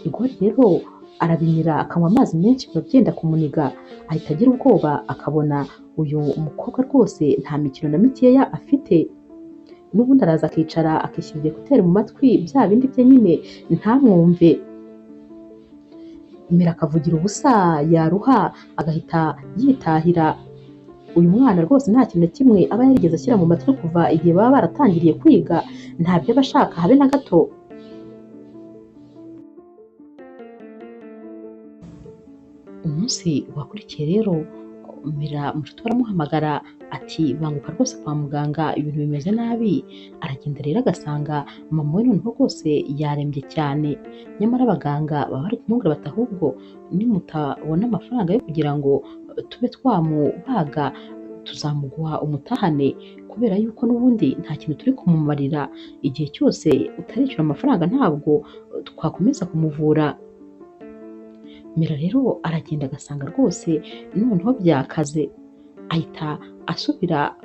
Igor rero arabimira akanywa amazi menshi biba byenda kumuniga, ahita agira ubwoba akabona uyu mukobwa rwose nta mikino na mikeya afite. N'ubundi araza akicara akishyirira ekuteri mu matwi bya bindi bye nyine ntamwumve. Mera akavugira ubusa yaruha agahita yitahira. Uyu mwana rwose nta kintu na kimwe aba yarigeze ashyira mu matwi kuva igihe baba baratangiriye kwiga, ntabyo aba ashaka habe na gato. Umunsi wakurikiye rero Mera mucuti aramuhamagara ati banguka rwose kwa muganga ibintu bimeze nabi. Aragenda rero agasanga mama we noneho rwose yarembye cyane, nyamara abaganga baba bari kumubwira bati ahubwo nimutabona amafaranga yo kugira ngo tube twamubaga tuzamuguha umutahane, kubera yuko n'ubundi nta kintu turi kumumarira, igihe cyose utarishyura amafaranga ntabwo twakomeza kumuvura. Mera rero aragenda agasanga rwose noneho byakaze, ahita asubira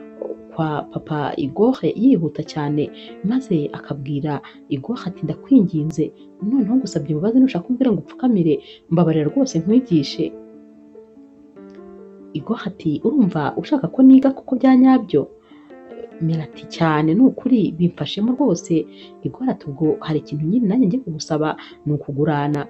kwa papa Igor yihuta cyane maze akabwira Igor ati ndakwinginze noneho ngusabye imbabazi nushaka kumbwira ngo upfukamire mbabarira rwose nkwigishe. Igor ati urumva ushaka ko niga kuko bya nyabyo? Mera ati cyane ni ukuri bimfashemo rwose. Igor ati ubwo hari ikintu nyine nanjye ngiye kugusaba ni ukugurana,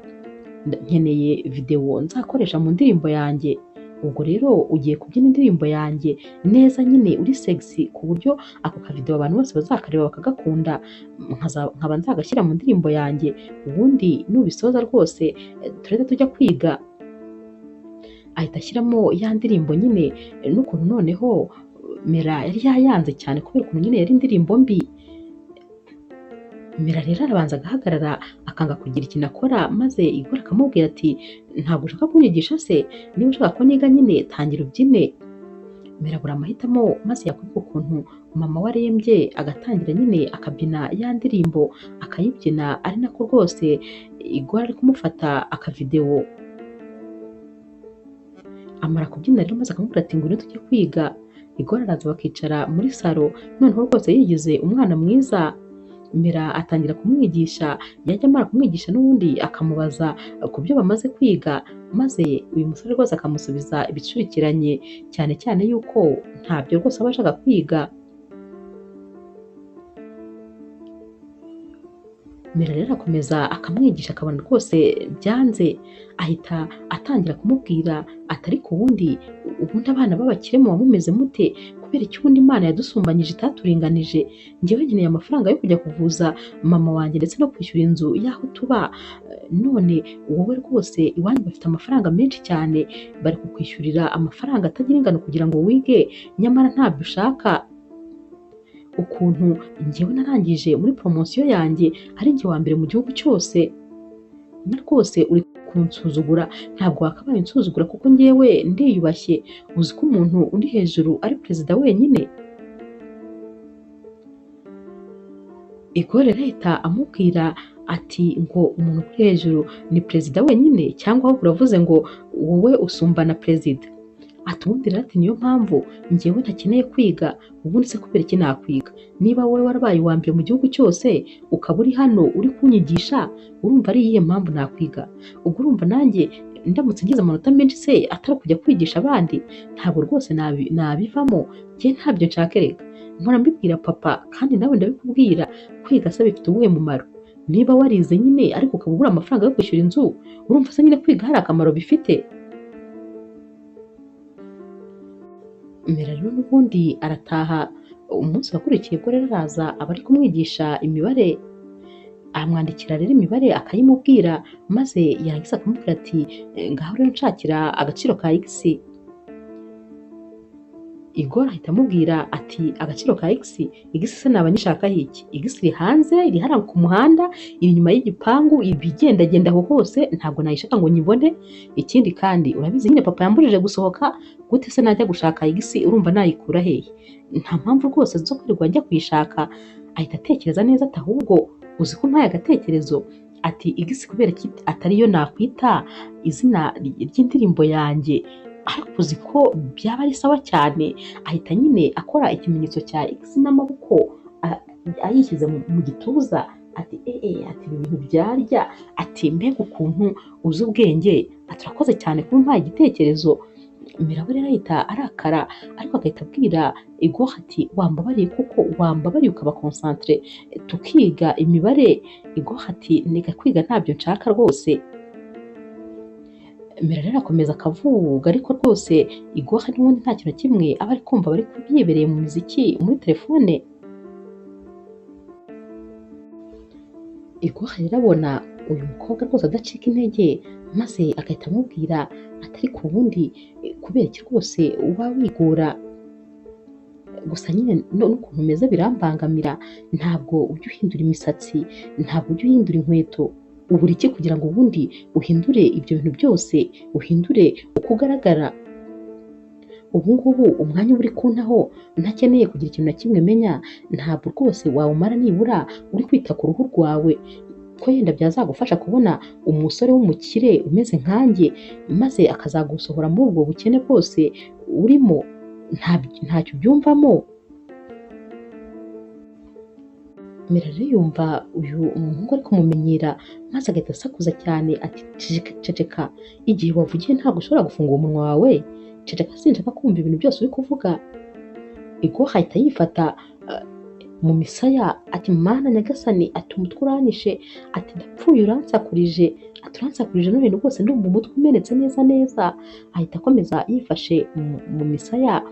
nkeneye videwo nzakoresha mu ndirimbo yanjye, ubwo rero ugiye kubyina indirimbo yanjye neza nyine uri sexy ku buryo ako kavidewo abantu bose bazakareba bakagakunda, nkaba nzagashyira mu ndirimbo yanjye, ubundi nubisoza rwose turahita tujya kwiga. Ahita ashyiramo ya ndirimbo nyine n'ukuntu noneho Mera yari yayanze cyane kubera ukuntu nyine yari indirimbo mbi. Mera rero arabanza agahagarara akanga kugira ikintu akora, maze Igor akamubwira ati ntabwo ushaka kunyigisha se? Niba ushaka ko niga nyine tangira ubyine. Mera abura amahitamo maze yakwibuka ukuntu mama we arembye agatangira nyine akabyina ya ndirimbo akayibyina, ari nako rwose Igor ari kumufata akavidewo. Amara kubyina rero maze akamubwira ati ngwino tujye kwiga. Igor araza bakicara muri salo, noneho rwose yigize umwana mwiza. Mera atangira kumwigisha, yajya amara kumwigisha n'ubundi akamubaza ku byo bamaze kwiga, maze uyu musore rwose akamusubiza ibicurikiranye, cyane cyane yuko ntabyo rwose aba ashaka kwiga. Mera rero akomeza akamwigisha akabona rwose byanze, ahita atangira kumubwira ati ariko ubundi abana b'abakire muba mumeze mute? Kubera iki ubundi Imana yadusumbanyije itaturinganije? Njyewe nkeneye amafaranga yo kujya kuvuza mama wanjye ndetse no kwishyura inzu y'aho tuba, none wowe rwose iwanyu bafite amafaranga menshi cyane, bari kukwishyurira amafaranga atagira ingano kugira ngo wige, nyamara ntabyo ushaka. Ukuntu njyewe narangije muri poromosiyo yanjye ari njye wa mbere mu gihugu cyose, na rwose uri kunsuzugura, ntabwo wakabaye unsuzugura kuko njyewe ndiyubashye, uzi ko umuntu undi hejuru ari perezida wenyine. Igor ahita amubwira ati ngo umuntu uri hejuru ni perezida wenyine, cyangwa ahubwo uravuze ngo wowe usumbana perezida? Ati ubundi rero ati niyo mpamvu njyewe ntakeneye kwiga, ubundi se kubera iki nakwiga? Niba wowe warabaye uwa mbere mu gihugu cyose ukaba uri hano uri kunyigisha, urumva ari iyihe mpamvu nakwiga? Ubwo urumva nanjye ndamutse ngize amanota menshi se atari kujya kwigisha abandi, ntabwo rwose nabivamo, njye ntabyo nshaka erega. Mpora mbibwira papa kandi nawe ndabikubwira, kwiga se bifite uwuhe mumaro? Niba warize nyine ariko ukaba ubura amafaranga yo kwishyura inzu, urumva se nyine kwiga hari akamaro bifite? Mera rero n'ubundi arataha. Umunsi wakurikiye ubwo rero araza aba ari kumwigisha imibare, amwandikira rero imibare akayimubwira, maze yarangiza akamubwira ati ngaho rero nshakira agaciro ka x. Igor ahita amubwira ati agaciro ka x, x se naba nyishakaho iki? X iri hanze, iri hariya ku muhanda, iri inyuma y'igipangu, ibigendagenda aho hose, ntabwo nayishaka ngo nyibone. Ikindi kandi urabizi nyine papa yambujije gusohoka, gute se najya gushaka x, urumva nayikura hehe? Nta mpamvu rwose zo kwirirwa njya kuyishaka. Ahita atekereza neza ati ahubwo uzi ko mpaye agatekerezo, ati x kubera ko atariyo nakwita izina ry'indirimbo yanjye, ariko uzi ko byaba ari sawa cyane. Ahita nyine akora ikimenyetso cya x n'amaboko ayishyize mu gituza, ati ati ibi bintu byarya, ati mbega ukuntu uzi ubwenge, ati urakoze cyane kuba umpaye igitekerezo. Mera we rero ahita arakara, ariko agahita abwira Igor ati wambabariye kuko wambabariye ukaba concentre tukiga imibare. Igor ati nega kwiga ntabyo nshaka rwose. Mera rero akomeza akavuga, ariko rwose Igor n'ubundi nta kintu kimwe aba ari kumva, bari kubyibereye mu muziki muri telefone. Igor rero abona uyu mukobwa rwose adacika intege, maze agahita amubwira ati ariko ubundi kubera iki rwose uba wigora? Gusa nyine n'ukuntu umeze birambangamira, ntabwo ujya uhindura imisatsi, ntabwo ujya uhindura inkweto, ubura iki kugira ngo ubundi uhindure ibyo bintu byose, uhindure uko ugaragara? Ubu ngubu umwanya uba uri kuntaho ntakeneye kugira ikintu na kimwe menya, ntabwo rwose wawumara nibura uri kwita ku ruhu rwawe, ko yenda byazagufasha kubona umusore w'umukire umeze nkanjye, maze akazagusohora muri ubwo bukene bwose urimo, ntacyo ubyumvamo. Mera rero yumva uyu muhungu ari kumumenyera, maze agahita asakuza cyane ati ceceka, igihe wavugiye ntabwo ushobora gufungura umunwa wawe, ceceka sinshaka kumva ibintu byose uri kuvuga. Igor ahita yifata mu misaya ati mana nyagasani, ati umutwe uranyishe, ati ndapfuye uransakurije, ati uransakurije none rwose ndumva umutwe umenetse neza neza. Ahita akomeza yifashe mu misaya,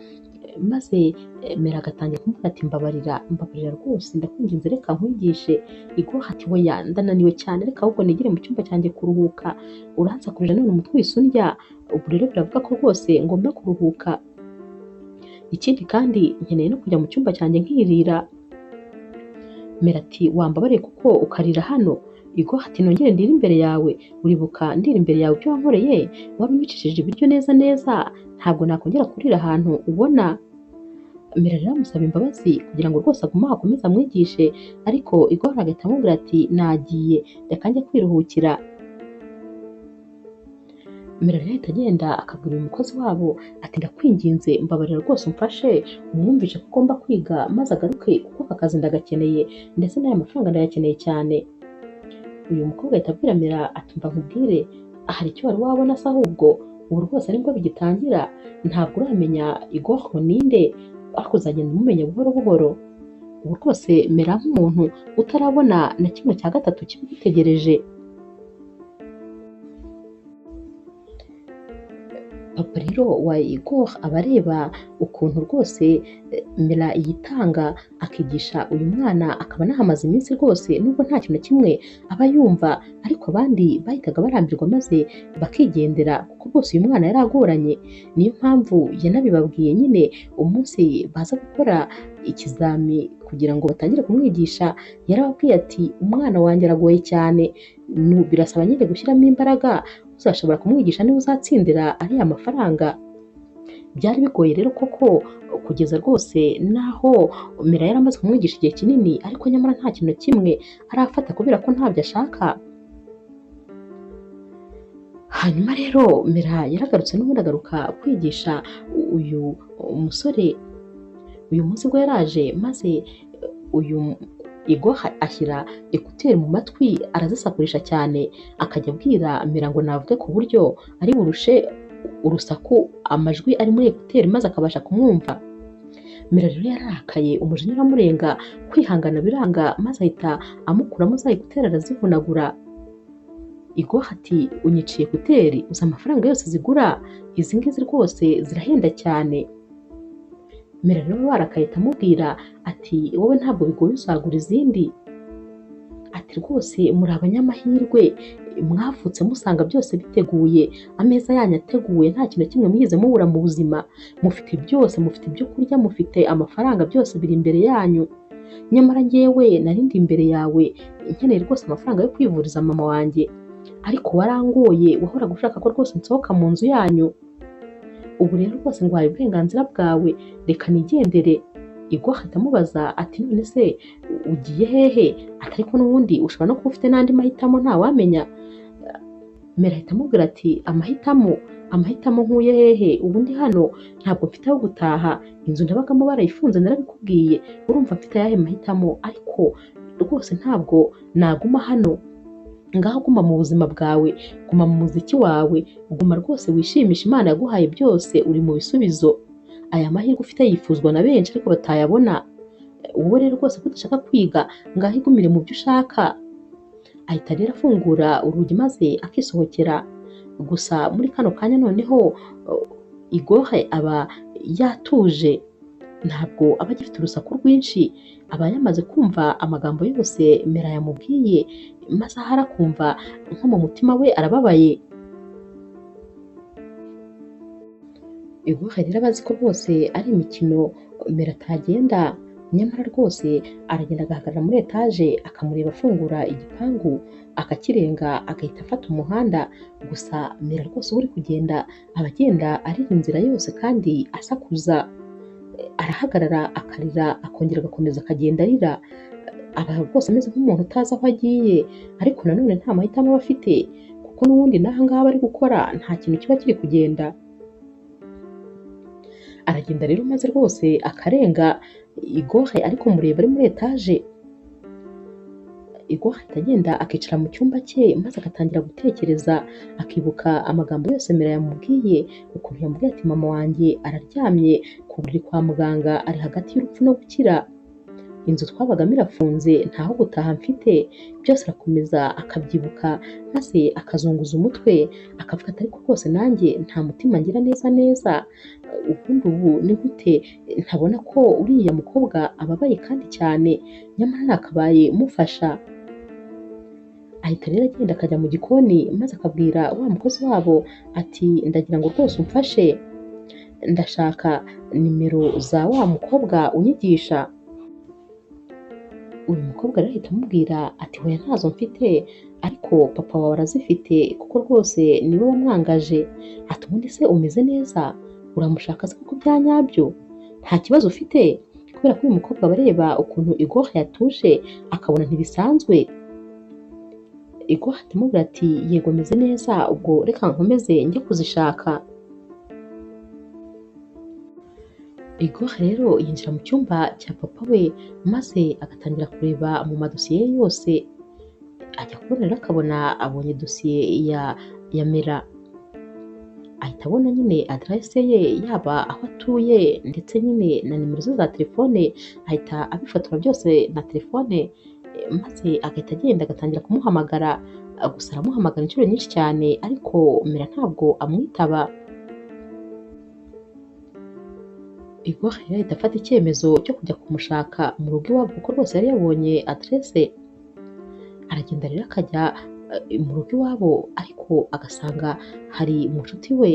maze Mera agatangira kumubwira ati mbabarira, mbabarira rwose ndakwinginze reka nkwigishe. Igor ati oya ndananiwe cyane, reka ahubwo nigire mu cyumba cyanjye kuruhuka, uransakurije none umutwe wese undya, ubu rero biravuga ko rwose ngomba kuruhuka, ikindi kandi nkeneye no kujya mu cyumba cyanjye nkirira. Mera ati wambabariye kuko ukarira hano? Igor ati nongere ndire imbere yawe, uribuka ndira imbere yawe ibyo wankoreye, wari unyicishije ibiryo neza neza, ntabwo nakongera kurira ahantu ubona. Mera rero amusaba imbabazi kugira ngo rwose agume aho akomeze amwigishe, ariko Igor agahita amubwira ati nagiye reka njye kwiruhukira. Mera rero ahita agenda akabwira uyu mukozi wabo ati ndakwinginze mbabarira rwose umfashe umwumvishe ko ugomba kwiga maze agaruke kuko aka kazi ndagakeneye ndetse n'aya mafaranga ndayakeneye cyane. Uyu mukobwa ahita abwira Mera ati mva nkubwire, hari icyo wari wabona se ahubwo ubu rwose nibwo bigitangira, ntabwo uramenya Igor ninde, ariko uzagenda umumenya buhoro buhoro. Ubu rwose mera nk'umuntu utarabona na kimwe cya gatatu kibigutegereje. Papa rero wa Igor aba areba ukuntu rwose Mera yitanga akigisha uyu mwana, akaba anahamaze iminsi rwose nubwo nta kintu na kimwe aba yumva, ariko abandi bahitaga barambirwa maze bakigendera kuko rwose uyu mwana yari agoranye. Niyo mpamvu yanabibabwiye nyine umunsi baza gukora ikizami kugira ngo batangire kumwigisha, yarababwiye ati umwana wanjye aragoye cyane, birasaba nyine gushyiramo imbaraga, uzashobora kumwigisha niba uzatsindira ariya mafaranga. Byari bigoye rero koko kugeza rwose naho Mera yari amaze kumwigisha igihe kinini, ariko nyamara nta kintu na kimwe arafata kubera ko ntabyo ashaka. Hanyuma rero Mera yaragarutse n'ubundi agaruka kwigisha uyu musore. Uyu munsi bwo yaraje maze uyu Igor ashyira ekuteri mu matwi arazisakurisha cyane, akajya abwira Mera ngo navuge ku buryo ari burushe urusaku amajwi ari muri ekuteri maze akabasha kumwumva. Mera rero yararakaye, umujinya uramurenga, kwihangana biranga, maze ahita amukuramo za ekuteri arazivunagura. Igor ati unyiciye ekuteri, uzi amafaranga yose zigura, izi ngizi rwose zirahenda cyane. Mera rero barakaye amubwira ati wowe ntabwo bigoye uzagura izindi, ati rwose muri abanyamahirwe mwavutse musanga byose biteguye, ameza yanyu ateguye, nta kintu kimwe mwigeze mubura mu buzima, mufite byose, mufite ibyo kurya, mufite amafaranga, byose biri imbere yanyu. Nyamara njyewe nari ndi imbere yawe nkeneye rwose amafaranga yo kwivuriza mama wanjye, ariko warangoye, wahoraga ushaka ko rwose nsohoka mu nzu yanyu. Ubu rero rwose nguhaye uburenganzira bwawe, reka nigendere. Igor ahita amubaza ati none se ugiye hehe? Ati ariko n'ubundi ushobora no kuba ufite n'andi mahitamo ntawamenya. Mera ahita amubwira ati amahitamo, amahitamo nkuye hehe? Ubu ndi hano ntabwo mfite aho gutaha, inzu nabagamo barayifunze narabikubwiye, urumva mfite ayahe mahitamo? Ariko rwose ntabwo naguma hano, ngaho guma mu buzima bwawe, guma mu muziki wawe, guma rwose wishimisha, Imana yaguhaye byose, uri mu bisubizo. Aya mahirwe ufite yifuzwa na benshi ariko batayabona. Wowe rero rwose ko udashaka kwiga, ngaho igumire mu byo ushaka. Ahita rero afungura urugi maze akisohokera. Gusa muri kano kanya noneho Igor aba yatuje, ntabwo aba agifite urusaku rwinshi, aba yamaze kumva amagambo yose Mera yamubwiye, maze ahari akumva nko mu mutima we arababaye. Igor rero aba azi ko rwose ari imikino Mera atagenda, nyamara rwose aragenda agahagarara muri etaje akamureba afungura igipangu akakirenga agahita afata umuhanda. Gusa Mera rwose uba uri kugenda aba agenda arira inzira yose kandi asakuza, arahagarara akarira akongera agakomeza akagenda arira, aba rwose ameze nk'umuntu utazi aho agiye, ariko nanone nta mahitamo aba afite kuko n'ubundi n'aha ngaha bari gukora nta kintu kiba kiri kugenda. Aragenda rero maze rwose akarenga Igor ariko mureba ari muri etaje. Igor ahita agenda akicara mu cyumba cye maze agatangira gutekereza, akibuka amagambo yose Mera yamubwiye, ukuntu yamubwiye ati mama wanjye araryamye ku buriri kwa muganga, ari hagati y'urupfu no gukira, inzu twabagamo irafunze, ntaho gutaha mfite. Byose arakomeza akabyibuka maze akazunguza umutwe akavuga ati ariko rwose nanjye nta mutima ngira neza neza, ubundi ubu ni gute ntabona ko uriya mukobwa ababaye kandi cyane, nyamara nakabaye mufasha. Ahita rero agenda akajya mu gikoni maze akabwira wa mukozi wabo ati ndagira ngo rwose umfashe, ndashaka nimero za wa mukobwa unyigisha. Uyu mukobwa rero ahita amubwira ati hoya ntazo mfite, ariko papa wawe arazifite kuko rwose niwe wamwangaje. Ati ubundi se umeze neza, uramushaka se kuko bya nyabyo nta kibazo ufite? Kubera ko uyu mukobwa aba areba ukuntu Igor yatuje akabona ntibisanzwe. Igor ahita amubwira ati yego meze neza, ubwo reka nkomeze njye kuzishaka. Igor rero yinjira mu cyumba cya papa we maze agatangira kureba mu madosiye ye yose, ajya kubona rero akabona abonye dosiye ya Mera, ahita abona nyine aderese ye yaba aho atuye ndetse nyine na nimero ze za telefone, ahita abifotora byose na telefone maze agahita agenda agatangira kumuhamagara, gusa aramuhamagara inshuro nyinshi cyane ariko Mera ntabwo amwitaba. Igor rero ahita afata icyemezo cyo kujya kumushaka mu rugo iwabo kuko rwose yari yabonye aderese, aragenda rero akajya mu rugo iwabo ariko agasanga hari mushuti we,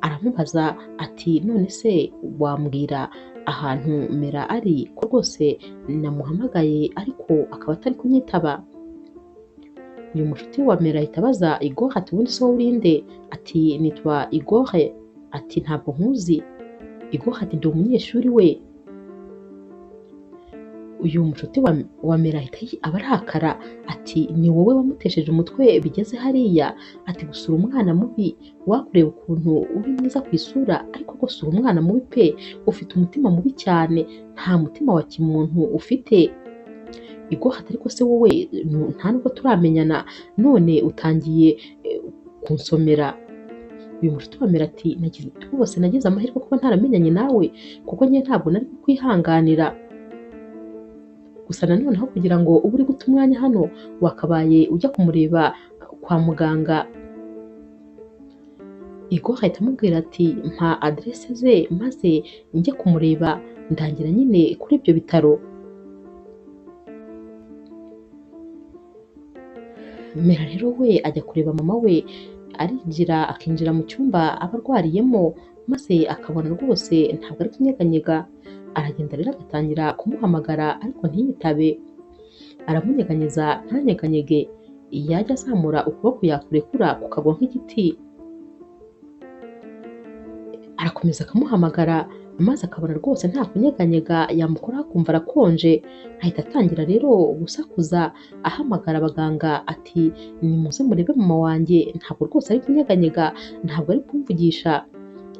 aramubaza ati none se wambwira ahantu Mera ari ko rwose namuhamagaye ariko akaba atari kunyitaba. Uyu mushuti wa Mera ahita abaza Igor ati ubundi se wowe uri nde? Ati nitwa Igor. Ati ntabwo nkuzi. Igor ati ndi umunyeshuri we. Uyu mushuti wa Mera ahita aba arakara ati ni wowe wamutesheje umutwe bigeze hariya, ati gusura umwana mubi, wakureba ukuntu uri mwiza ku isura ariko gusura umwana mubi pe, ufite umutima mubi cyane, nta mutima wa kimuntu ufite. Igor ati ariko se wowe nta nubwo turamenyana none utangiye kunsomera. Uyu mushuti wa Mera ati rwose nagize amahirwe kuba ntaramenyanye nawe kuko njye ntabwo nari kukwihanganira. Gusa nanone aho kugira ngo ube uri guta umwanya hano wakabaye ujya kumureba kwa muganga. Igor ahita amubwira ati mpa aderese ze maze njye kumureba, ndangira nyine kuri ibyo bitaro. Mera rero we ajya kureba mama we, arinjira akinjira mu cyumba aba arwariyemo maze akabona rwose ntabwo ari kunyeganyega, aragenda rero agatangira kumuhamagara ariko ntiyitabe, aramunyeganyeza ntanyeganyege, yajya azamura ukuboko yakurekura kukagwa nk'igiti, arakomeza akamuhamagara maze akabona rwose nta kunyeganyega, yamukoraho akumva arakonje, ahita atangira rero gusakuza ahamagara abaganga ati nimuze murebe mama wanjye ntabwo rwose ari kunyeganyega, ntabwo ari kumvugisha.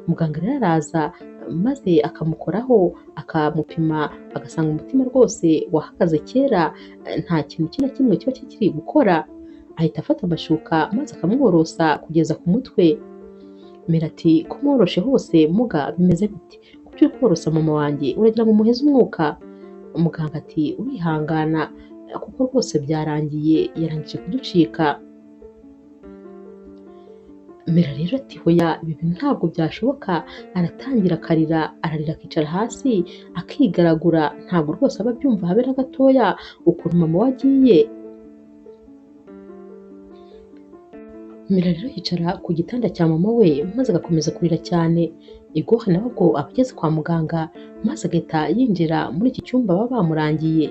Muganga rero araza maze akamukoraho akamupima agasanga umutima rwose wahagaze kera, nta kintu na kimwe kiba kikiri gukora, ahita afata amashuka maze akamworosa kugeza ku mutwe. Mera ati ko mworoshe hose muga bimeze bite? Kuki uri korosa mama wanjye uragira ngo umuheze umwuka? Muganga ati urihangana kuko rwose byarangiye, yarangije kuducika. Mera rero ati hoya ibi bintu ntabwo byashoboka, aratangira akarira, ararira akicara hasi akigaragura, ntabwo rwose aba abyumva habe na gatoya ukuntu mama we agiye. Mera rero yicara ku gitanda cya mama we maze agakomeza kurira cyane. Igor nawe ubwo aba ageze kwa muganga maze agahita yinjira muri iki cyumba baba bamurangiye,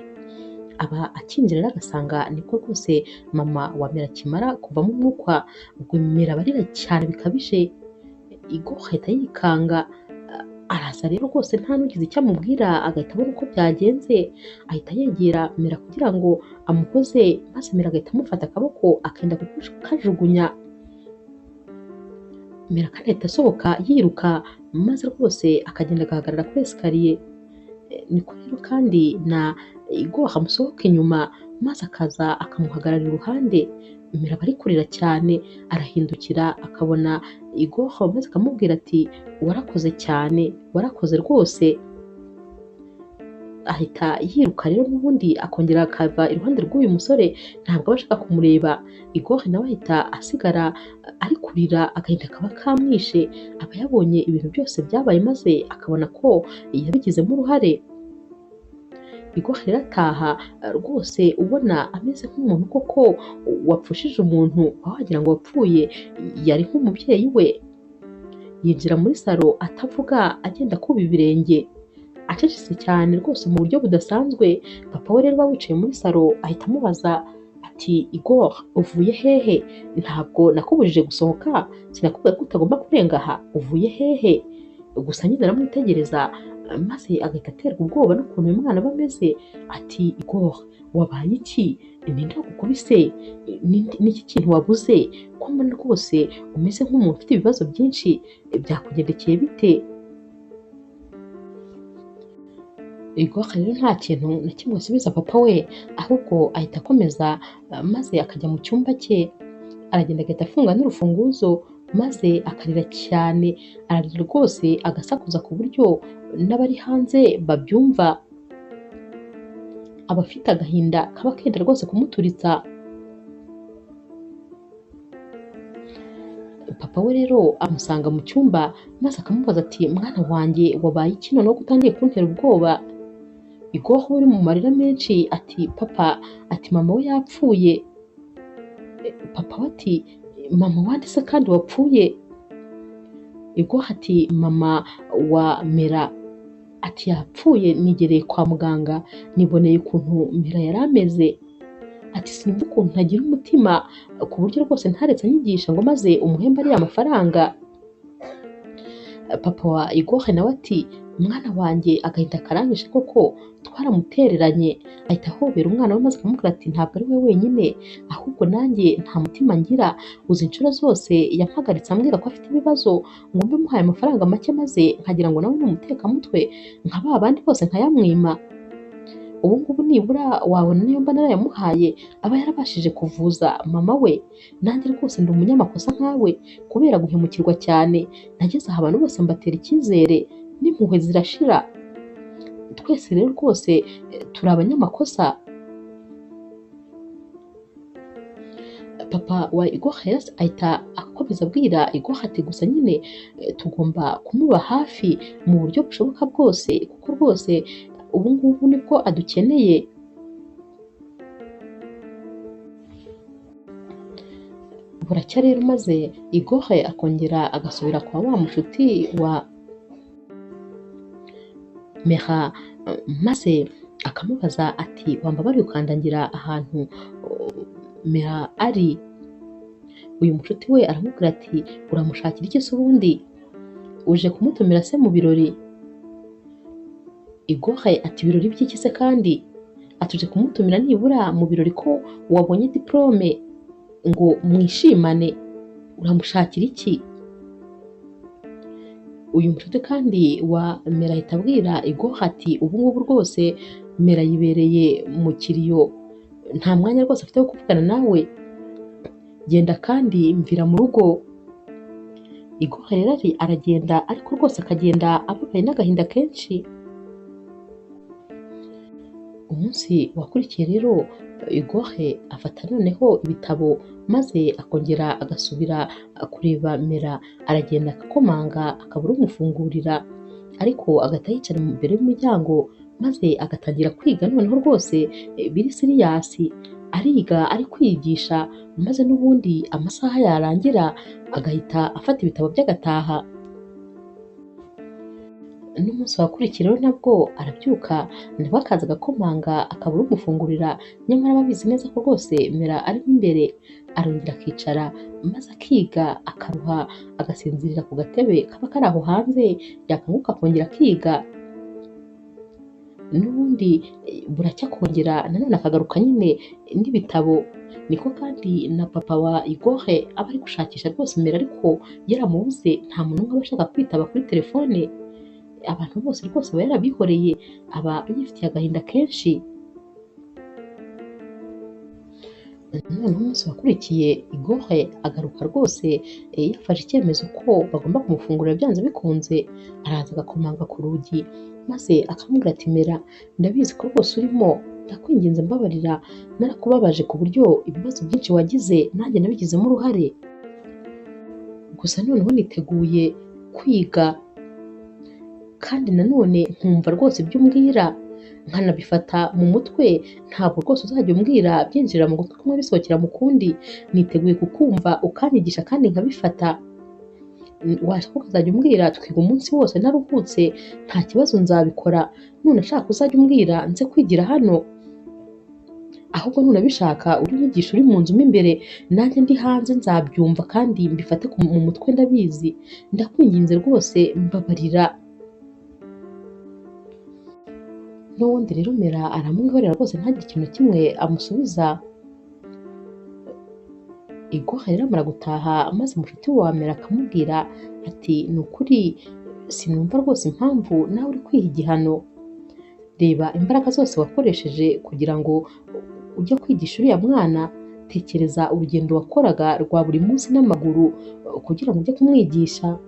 aba akinjira rero agasanga nibwo rwose mama wa Mera akimara kuvamo umwuka, ubwo Mera aba arira cyane bikabije. Igor ahita yikanga, araza rero rwose nta n'ugize icyo amubwira, agahita abona uko byagenze, ahita yegera Mera kugira ngo amukoze, maze Mera agahita amufata akaboko akenda kukajugunya. Mera kandi ahita asohoka yiruka maze rwose akagenda agahagarara kuri esikariye. Niko rero kandi na Igor amusohoka inyuma maze akaza akamuhagarara iruhande. Mera aba ari kurira cyane, arahindukira akabona Igor maze akamubwira ati warakoze cyane, warakoze rwose. Ahita yiruka rero n'ubundi akongera akava iruhande rw'uyu musore, ntabwo aba ashaka kumureba. Igor nawe ahita asigara ari kurira, agahinda kaba kamwishe, aba yabonye ibintu byose byabaye maze akabona ko yabigizemo uruhare. Igor rero ataha rwose ubona ameze nk'umuntu koko wapfushije umuntu, aho wagira ngo wapfuye yari nk'umubyeyi we. Yinjira muri salo atavuga, agenda akuba ibirenge, acecetse cyane rwose mu buryo budasanzwe. Papa we rero uba wicaye muri salo ahita amubaza ati Igor uvuye hehe? Ntabwo nakubujije gusohoka, sinakubwiye ko utagomba kurenga aha, uvuye hehe? Gusa nyine aramwitegereza maze agahita aterwa ubwoba n'ukuntu uyu mwana aba ameze, ati Igor wabaye iki? Ninde wagukubise? Niki kintu wabuze? Ko mbona rwose umeze nk'umuntu ufite ibibazo byinshi, byakugendekeye bite? Igor rero nta kintu na kimwe asubiza papa we, ahubwo ahita akomeza maze akajya mu cyumba cye, aragenda agahita afunga n'urufunguzo maze akarira cyane, ararira rwose agasakuza ku buryo n'abari hanze babyumva. Aba afite agahinda kaba kenda rwose kumuturitsa. Papa we rero amusanga mu cyumba maze akamubaza ati mwana wanjye wabaye iki noneho ko utangiye kuntera ubwoba? Igor uri mu marira menshi ati papa, ati mama we yapfuye. Papa we ati mama wande se kandi wapfuye? Igor ati mama wa Mera ati yapfuye, nigereye kwa muganga niboneye ukuntu Mera yari ameze. Ati sinumva ukuntu ntagira umutima ku buryo rwose ntaretse anyigisha ngo maze umuhembe ariya mafaranga. Papa wa Igor nawe ati mwana wanjye agahinda karanyishe koko twaramutereranye. Ahita ahobera umwana we maze akamubwira ati ntabwo ari we wenyine, ahubwo nanjye nta mutima ngira, uzi inshuro zose yampagaritse ambwira ko afite ibibazo ngo mbe muhaye amafaranga make maze nkagira ngo nawe ni umutekamutwe nka ba bandi bose nkayamwima. Ubu ngubu nibura wabona niyo mba narayamuhaye aba yarabashije kuvuza mama we. Nanjye rwose ndi umunyamakosa nkawe kubera guhemukirwa cyane, nageze aha abantu bose mbatera icyizere n'impuhwe zirashira. Twese rero rwose turi abanyamakosa. Papa wa Igor ahita akomeza abwira Igor ati gusa nyine tugomba kumuba hafi mu buryo bushoboka bwose, kuko rwose ubu ngubu nibwo adukeneye. Buracya rero maze Igor akongera agasubira kwa wa mushuti wa Mera maze akamubaza ati wambabariye ukandangira ahantu Mera ari? Uyu mushuti we aramubwira ati uramushakira iki se ubundi? Uje kumutumira se mu birori? Igor ati ibirori by'iki se kandi? Atuje kumutumira nibura mu birori ko wabonye diplome ngo mwishimane, uramushakira iki? Uyu mushuti kandi wa Mera ahita abwira Igor ati ubu ngubu rwose Mera yibereye mu kiriyo, nta mwanya rwose afite wo kuvugana nawe, genda kandi mvira mu rugo. Igor rero aragenda, ariko rwose akagenda ababaye n'agahinda kenshi. Umunsi wakurikiye rero Igor afata noneho ibitabo maze akongera agasubira kureba Mera, aragenda akakomanga akabura umufungurira, ariko agahita yicara imbere y'umuryango maze agatangira kwiga noneho rwose biri siriyasi, ariga ari kwigisha maze n'ubundi amasaha yarangira agahita afata ibitabo bye agataha. N'umunsi wakurikiye rero nabwo arabyuka nabwo akaza agakomanga akabura umufungurira, nyamara aba abizi neza ko rwose Mera arimo imbere. Arongera akicara maze akiga akaruha agasinzirira ku gatebe kaba kari aho hanze, yakanguka akongera akiga. N'ubundi buracya akongera nanone akagaruka nyine n'ibitabo. Niko kandi na papa wa Igor aba ari gushakisha rwose Mera ariko yaramubuze, nta muntu n'umwe aba ashaka kwitaba kuri telefone. Abantu bose rwose aba yarabihoreye, aba yifitiye agahinda kenshi. Noneho umunsi wakurikiye Igor agaruka rwose yafashe icyemezo ko bagomba kumufungurira byanze bikunze, araza agakomanga ku rugi maze akamubwira ati Mera ndabizi ko rwose urimo, ndakwinginze mbabarira, narakubabaje ku buryo ibibazo byinshi wagize nanjye nabigizemo uruhare, gusa noneho niteguye kwiga kandi nanone nkumva rwose ibyo umbwira nkanabifata mu mutwe, ntabwo rwose uzajya umbwira byinjirira mu gutwi kumwe bisohokera mu kundi, niteguye kukumva ukanyigisha kandi nkabifata. Washaka ukazajya umbwira twiga umunsi wose naruhutse, nta kibazo nzabikora, none ashaka uzajya umbwira nze kwigira hano, ahubwo nunabishaka ujye unyigisha uri mu nzu mo imbere nanjye ndi hanze nzabyumva kandi mbifate mu mutwe ndabizi, ndakwinginze rwose mbabarira. N'ubundi rero Mera aramwihorera rwose ntagire ikintu na kimwe amusubiza. Igor rero amara gutaha maze umushuti wa Mera akamubwira ati ni ukuri sinumva rwose impamvu nawe uri kwiha igihano, reba imbaraga zose wakoresheje kugira ngo ujye kwigisha uriya mwana, tekereza urugendo wakoraga rwa buri munsi n'amaguru kugira ngo ujye kumwigisha,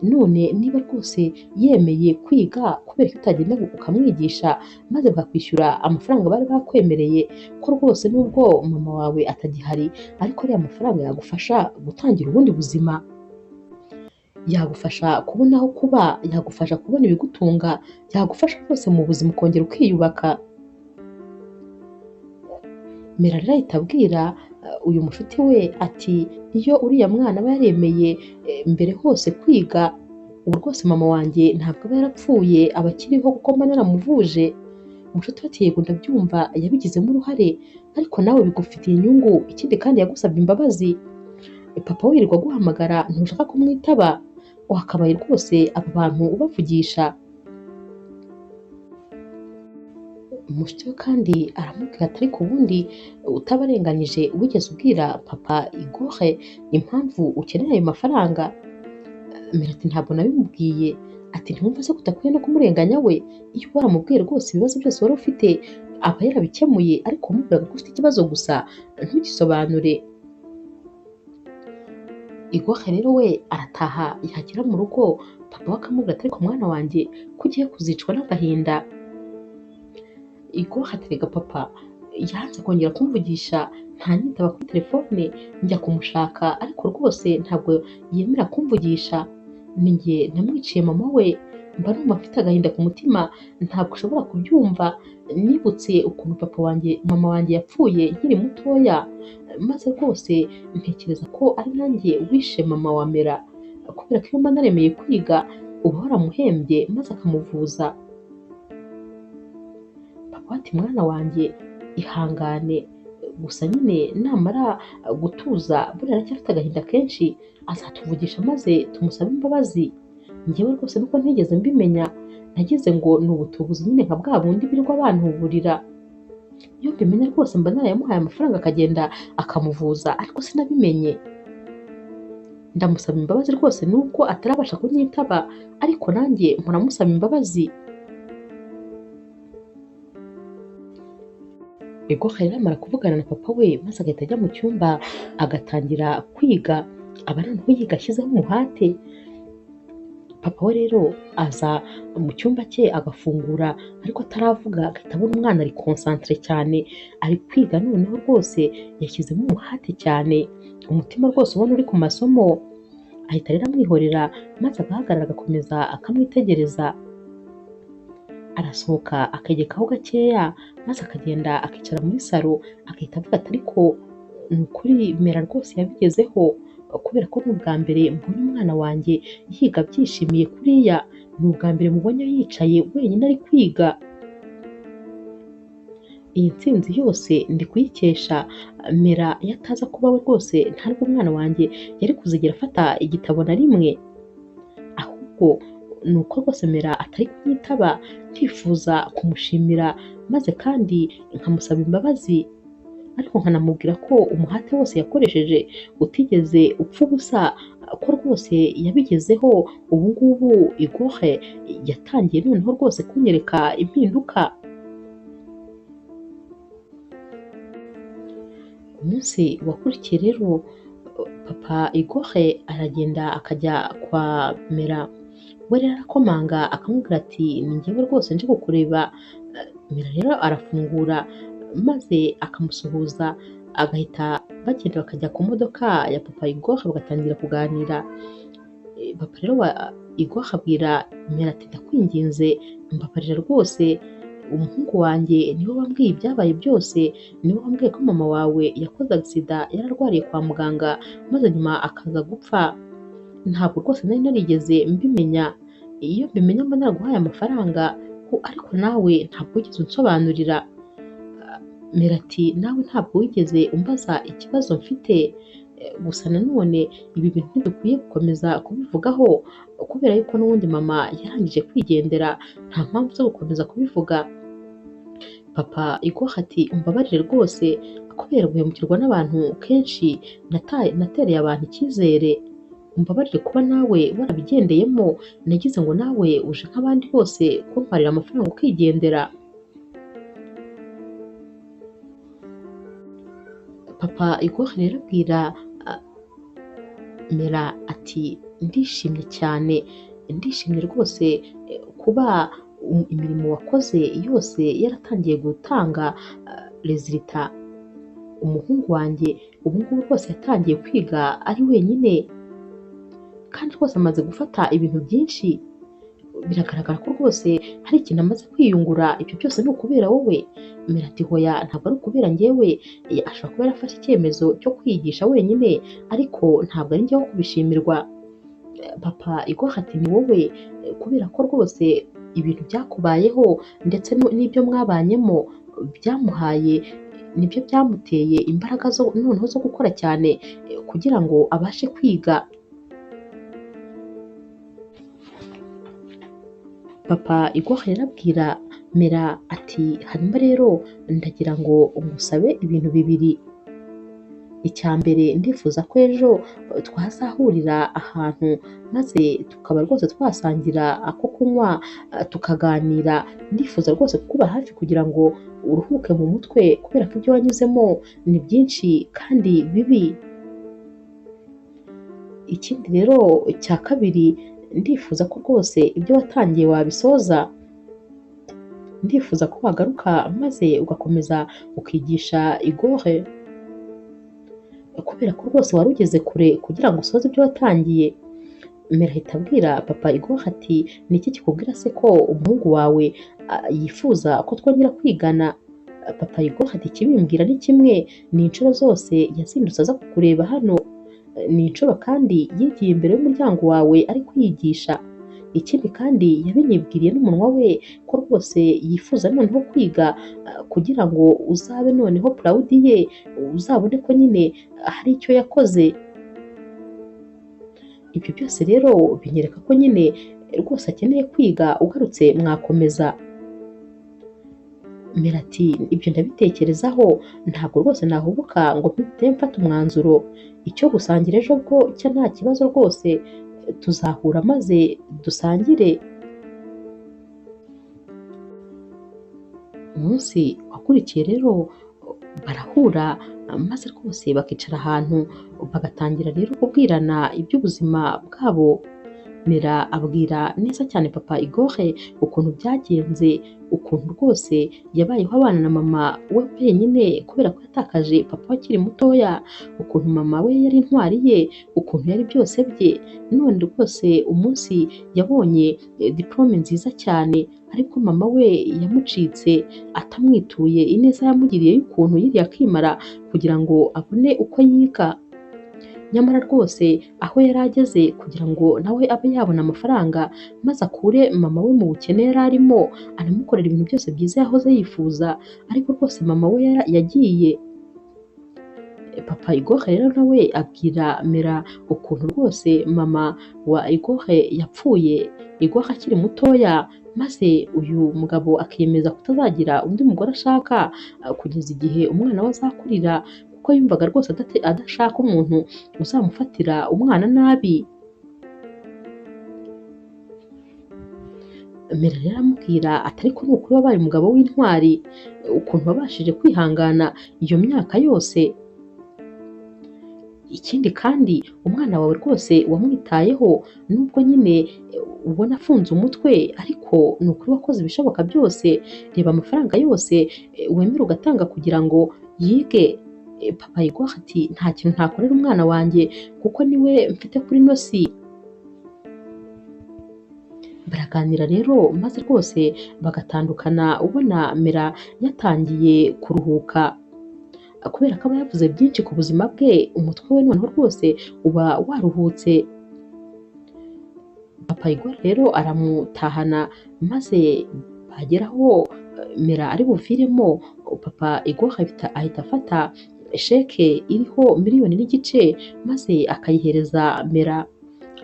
none niba rwose yemeye kwiga kubera ko utagenda ukamwigisha maze bakakwishyura amafaranga bari bakwemereye, ko rwose nubwo mama wawe atagihari ariko ariya mafaranga yagufasha gutangira ubundi buzima, yagufasha kubona aho kuba, yagufasha kubona ibigutunga, yagufasha rwose mu buzima ukongera ukiyubaka. Mera rero ahita abwira uyu mushuti we ati iyo uriya mwana aba yaremeye mbere hose kwiga, ubu rwose mama wanjye ntabwo aba yarapfuye aba akiriho kuko mba naramuvuje. Umushuti we ati yego ndabyumva yabigizemo uruhare, ariko nawe bigufitiye inyungu, ikindi kandi yagusabye imbabazi, papa wirirwa aguhamagara ntushaka kumwitaba, wakabaye rwose aba bantu ubavugisha. Umushuti we kandi aramubwira ati ariko ubundi utabarenganyije wigeze ubwira papa Igor impamvu ukeneye ayo mafaranga? Mera ati ntabwo nabimubwiye. Ati ntiwumva se ko udakwiye no kumurenganya we, iyo waramubwiye rwose ibibazo byose wari ufite aba yarabikemuye, ariko wamubwiraga ko ufite ikibazo gusa ntugisobanure. Igor rero we arataha yagera mu rugo papa we akamubwira ati ariko mwana wanjye ko ugiye kuzicwa n'agahinda. Igor ati rega papa yanze kongera kumvugisha, ntanyitaba kuri telefone, njya kumushaka ariko rwose ntabwo yemera kumvugisha, ni njye namwiciye mama we, mba numva mfite agahinda ku mutima ntabwo ushobora kubyumva, nibutse ukuntu papa wanjye mama wanjye yapfuye nkiri mutoya, maze rwose ntekereza ko ari nanjye wishe mama wa Mera, kubera ko iyo mba naremeye kwiga uba waramuhembye maze akamuvuza. Papa ati mwana wanjye ihangane, gusa nyine namara gutuza buriya aracyafite agahinda kenshi azatuvugisha maze tumusabe imbabazi, njyewe rwose nuko ntigeze mbimenya nagize ngo ni ubutubuzi nyine nka bwa bundi birirwa bantuburira, iyo mbimenya rwose mba narayamuhaye amafaranga akagenda akamuvuza, ariko sinabimenye. Ndamusaba imbabazi rwose nubwo atarabasha kunyitaba, ariko nanjye mpora musaba imbabazi. Igor rero amara kuvugana na papa we maze agahita ajya mu cyumba agatangira kwiga, aba noneho yiga ashyizeho umuhate. Papa we rero aza mu cyumba cye agafungura ariko ataravuga agahita abona umwana ari konsantere cyane, ari kwiga noneho rwose yashyizemo umuhate cyane, umutima rwose ubona uri ku masomo. Ahita rero amwihorera maze agahagarara agakomeza akamwitegereza. Arasohoka akegekaho gakeya maze akagenda akicara muri salo agahita avuga ati ariko ni ukuri Mera rwose yabigezeho, kubera ko ni ubwa mbere mbonye umwana wanjye yiga abyishimiye kuriya, ni ubwa mbere mubonye yicaye wenyine ari kwiga. Iyi ntsinzi yose ndi kuyikesha Mera, iyo ataza kuba we rwose ntabwo umwana wanjye yari kuzigera afata igitabo na rimwe, ahubwo ni uko rwose Mera atari kunyitaba, ndifuza kumushimira maze kandi nkamusaba imbabazi, ariko nkanamubwira ko umuhate wose yakoresheje utigeze upfa ubusa, ko rwose yabigezeho, ubu ngubu Igor yatangiye noneho rwose kunyereka impinduka. Umunsi wakurikiye rero papa Igor aragenda akajya kwa Mera, we rero arakomanga akamubwira ati ni njyewe rwose nje kukureba. Mera rero arafungura maze akamusuhuza, agahita bagenda bakajya ku modoka ya papa Igor bagatangira kuganira. Papa rero wa Igor abwira Mera ati ndakwinginze mbabarira rwose, umuhungu wanjye niwe wambwiye ibyabaye byose, niwe wambwiye ko mama wawe yakoze agisida yararwariye kwa muganga maze nyuma akaza gupfa, ntabwo rwose nari narigeze mbimenya, iyo mbimenya mba naraguhaye amafaranga, ariko nawe ntabwo wigeze unsobanurira. Mera ati nawe ntabwo wigeze umbaza ikibazo mfite, gusa nanone ibi bintu ntidukwiye gukomeza kubivugaho kubera yuko n'ubundi mama yarangije kwigendera, nta mpamvu zo gukomeza kubivuga. Papa Igor ati umbabarire rwose kubera guhemukirwa n'abantu kenshi natereye abantu icyizere, umbabarire kuba nawe warabigendeyemo, nagize ngo nawe uje nk'abandi bose kuntwarira amafaranga ukigendera. Papa Igor rero abwira Mera ati ndishimye cyane, ndishimye rwose kuba imirimo wakoze yose yaratangiye gutanga resultat. Umuhungu wanjye ubu ngubu rwose yatangiye kwiga ari wenyine, kandi rwose amaze gufata ibintu byinshi, biragaragara ko rwose hari ikintu amaze kwiyungura, ibyo byose ni ukubera wowe. Mera ati hoya ntabwo ari ukubera njyewe, ashobora kuba yarafashe icyemezo cyo kwiyigisha wenyine, ariko ntabwo ari njyewe wo kubishimirwa. Papa Igor ati ni wowe, kubera ko rwose ibintu byakubayeho ndetse n'ibyo mwabanyemo byamuhaye, nibyo byamuteye imbaraga zo noneho zo gukora cyane kugira ngo abashe kwiga. Papa Igor rero abwira Mera ati hanyuma rero ndagira ngo ngusabe ibintu bibiri. Icya mbere ndifuza ko ejo twazahurira ahantu maze tukaba rwose twasangira ako kunywa tukaganira, ndifuza rwose kukuba hafi kugira ngo uruhuke mu mutwe kubera ko ibyo wanyuzemo ni byinshi kandi bibi. Ikindi rero cya kabiri ndifuza ko rwose ibyo watangiye wabisoza, ndifuza ko wagaruka maze ugakomeza ukigisha Igor, kubera ko rwose wari ugeze kure kugira ngo usoze ibyo watangiye. Mera ahita abwira papa Igor ati ni iki kikubwira se ko umuhungu wawe yifuza ko twongera kwigana? Papa Igor ati ikibimbwira ni kimwe, ni inshuro zose yazindutse aza kukureba hano, ni inshuro kandi yigiye imbere y'umuryango wawe ari kwiyigisha. Ikindi kandi yabinyibwiriye n'umunwa we ko rwose yifuza noneho kwiga kugira ngo uzabe noneho proud ye, uzabone ko nyine hari icyo yakoze. Ibyo byose rero binyereka ko nyine rwose akeneye kwiga, ugarutse mwakomeza. Mera ati ibyo ndabitekerezaho, ntabwo rwose nahubuka ngo mpite mfata umwanzuro, icyo gusangira ejo bwo cyo nta kibazo rwose, tuzahura maze dusangire. Umunsi wakurikiye rero barahura maze rwose bakicara ahantu bagatangira rero kubwirana iby'ubuzima bwabo. Mera abwira neza cyane papa Igor ukuntu byagenze, ukuntu rwose yabayeho abana na mama we wenyine kubera ko yatakaje papa akiri mutoya, ukuntu mama we yari intwari ye, ukuntu yari byose bye, none rwose umunsi yabonye diplome nziza cyane ariko mama we yamucitse atamwituye ineza yamugiriye y'ukuntu yiriye akimara kugira ngo abone uko yiga. Nyamara rwose aho yari ageze kugira ngo nawe abe yabona amafaranga maze akure mama we mu bukene yari arimo, anamukorera ibintu byose byiza yahoze yifuza, ariko rwose mama we yagiye. Papa Igor rero nawe abwira Mera ukuntu rwose mama wa Igor yapfuye Igor akiri mutoya, maze uyu mugabo akiyemeza kutazagira undi mugore ashaka kugeza igihe umwana we azakurira, kuko yumvaga rwose adashaka umuntu uzamufatira umwana nabi. Mera rero aramubwira ati ariko ni ukuri wabaye umugabo w'intwari, ukuntu wabashije kwihangana iyo myaka yose. Ikindi kandi umwana wawe rwose wamwitayeho, nubwo nyine ubona afunze umutwe, ariko ni ukuri wakoze ibishoboka byose, reba amafaranga yose wemera ugatanga kugira ngo yige. Papa Igor ati nta kintu ntakorera umwana wanjye kuko niwe mfite kuri ino si. Baraganira rero maze rwose bagatandukana, ubona Mera yatangiye kuruhuka kubera ko aba yavuze byinshi ku buzima bwe, umutwe we noneho rwose uba waruhutse. Papa Igor rero aramutahana maze bageraho Mera ari buviremo, papa Igor ahita afata sheke iriho 1.5 miliyoni maze akayihereza Mera.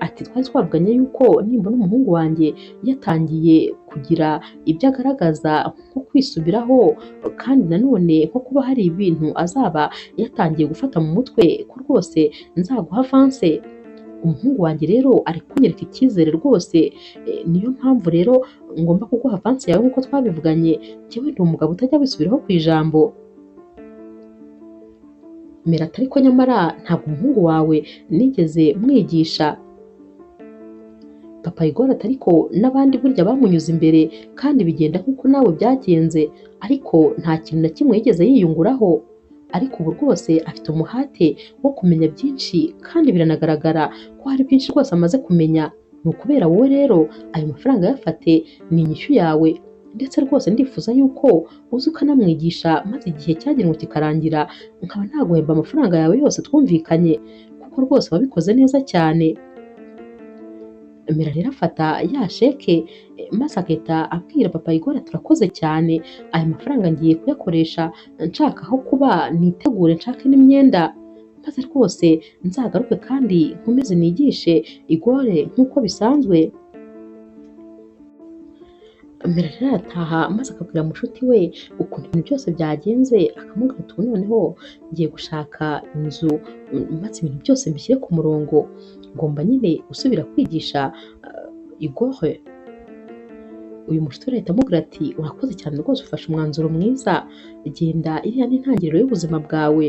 Ati twari twavuganye yuko nimbona umuhungu wanjye yatangiye kugira ibyo agaragaza nko kwisubiraho, kandi nanone nko kuba hari ibintu azaba yatangiye gufata mu mutwe, ko rwose nzaguha avance. Umuhungu wanjye rero ari kunyereka icyizere rwose, niyo mpamvu rero ngomba kuguha avance yawe nk'uko twabivuganye. Njyewe ndi umugabo utajya wisubiraho ku ijambo. Mera ati ariko nyamara ntabwo umuhungu wawe nigeze mwigisha. Papa Igor ati ariko n'abandi burya bamunyuze imbere kandi bigenda nk'uko nawe byagenze, ariko nta kintu na kimwe yigeze yiyunguraho. Ariko ubu rwose afite umuhate wo kumenya byinshi kandi biranagaragara ko hari byinshi rwose amaze kumenya. Ni ukubera wowe rero ayo mafaranga yafate ni inyishyu yawe, ndetse rwose ndifuza yuko uza ukanamwigisha maze igihe cyagenwe kikarangira nkaba naguhemba amafaranga yawe yose twumvikanye, kuko rwose wabikoze neza cyane. Mera rero afata ya sheke maze agahita abwira Papa Igor ati urakoze cyane, aya mafaranga ngiye kuyakoresha nshaka aho kuba, nitegure nshake n'imyenda, maze rwose nzagaruke kandi nkomeze nigishe Igor nk'uko bisanzwe. Mera rero arataha maze akabwira mushuti we ukuntu ibintu byose byagenze, akamubwira ati ubu noneho ngiye gushaka inzu maze ibintu byose mbishyire ku murongo, ngomba nyine gusubira kwigisha Igor. Uyu mushuti we ahita amubwira ati urakoze cyane rwose, ufashe umwanzuro mwiza, genda iriya ni intangiriro y'ubuzima bwawe,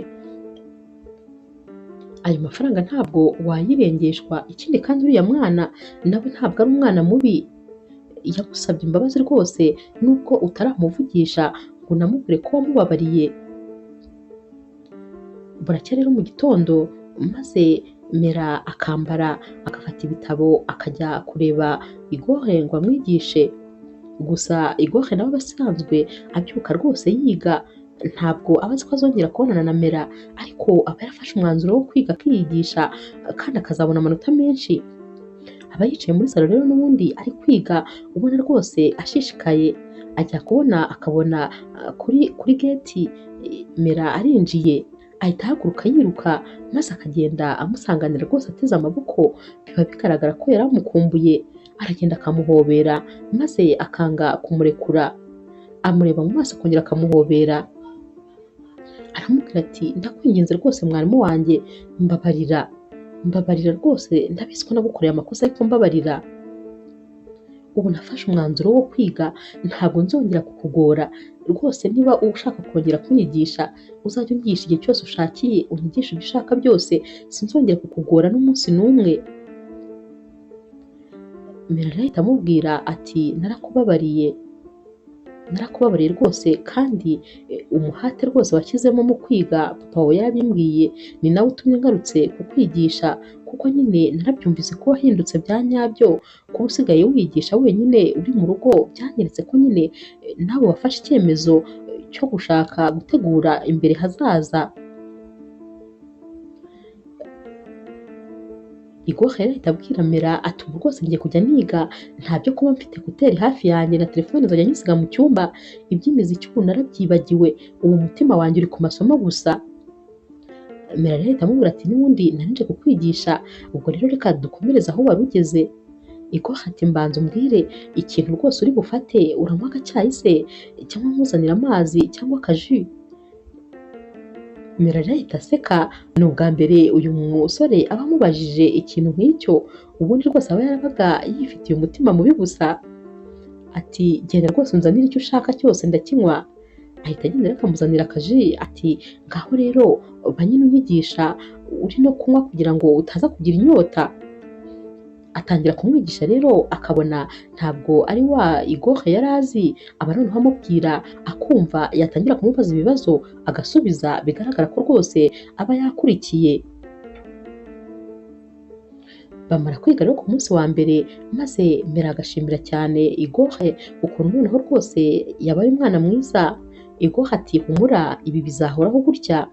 ayo mafaranga ntabwo wayirengeshwa. Ikindi kandi uriya mwana nawe ntabwo ari umwana mubi, yagusabye imbabazi rwose nubwo utaramuvugisha ngo unamubwire ko wamubabariye. Buracya rero mu gitondo maze Mera akambara agafata ibitabo akajya kureba Igor ngo amwigishe. Gusa Igor nawe aba asanzwe abyuka rwose yiga, ntabwo aba azi ko azongera kubonana na Mera, ariko aba yarafashe umwanzuro wo kwiga akiyigisha kandi akazabona amanota menshi. Aba yicaye muri salo rero n'ubundi ari kwiga, ubona rwose ashishikaye, ajya kubona akabona kuri geti Mera arinjiye, ahita ahaguruka yiruka maze akagenda amusanganira rwose ateze amaboko, biba bigaragara ko yari amukumbuye. Aragenda akamuhobera maze akanga kumurekura, amureba mu maso akongera akamuhobera, aramubwira ati ndakwinginze rwose mwarimu wanjye, mbabarira, mbabarira rwose, ndabizi ko nagukoreye amakosa ariko mbabarira. Ubu nafashe umwanzuro wo kwiga, ntabwo nzongera kukugora rwose, niba ushaka kongera kunyigisha uzajya unyigisha igihe cyose ushakiye, unyigishe ibyo ushaka byose, sinzongera kukugora n'umunsi n'umwe. Mera ahita amubwira ati narakubabariye, narakubabariye rwose, kandi umuhate rwose washyizemo mu kwiga papa wawe yarabimbwiye, ni nawe utumye ngarutse kukwigisha, kuko nyine narabyumvise ko wahindutse bya nyabyo, kuba usigaye wigisha wenyine uri mu rugo byanyeretse ko nyine nawe wafashe icyemezo cyo gushaka gutegura imbere hazaza. Igor rero ahita abwira Mera ati ubu rwose ngiye kujya niga, nta byo kuba mfite ekuteri hafi yanjye na telefone nzajya nyisiga mu cyumba, iby'imiziki ubu narabyibagiwe, ubu umutima wanjye uri ku masomo gusa. Mera rero ahita amubwira ati n'ubundi nari nje kukwigisha, ubwo rero reka dukomereze aho wari ugeze. Igor ati mbanza umbwire ikintu rwose uri bufate, uranywa agacyayi se cyangwa nkuzanire amazi cyangwa akaji? Mera rero ahita aseka, ni ubwa mbere uyu musore aba amubajije ikintu nk'icyo, ubundi rwose aba yarabaga yifitiye umutima mubi gusa. Ati genda rwose unzanire icyo ushaka cyose ndakinywa. Ahita agenda rero akamuzanira akaji, ati ngaho rero ba nyine unyigisha uri no kunywa kugira ngo utaza kugira inyota. Atangira kumwigisha rero akabona ntabwo ari wa Igor yari azi, aba noneho amubwira akumva, yatangira kumubaza ibibazo agasubiza, bigaragara ko rwose aba yakurikiye. Bamara kwiga rero ku munsi wa mbere, maze Mera agashimira cyane Igor ukuntu noneho rwose yabaye umwana mwiza. Igor ati humura ibi bizahoraho gutya.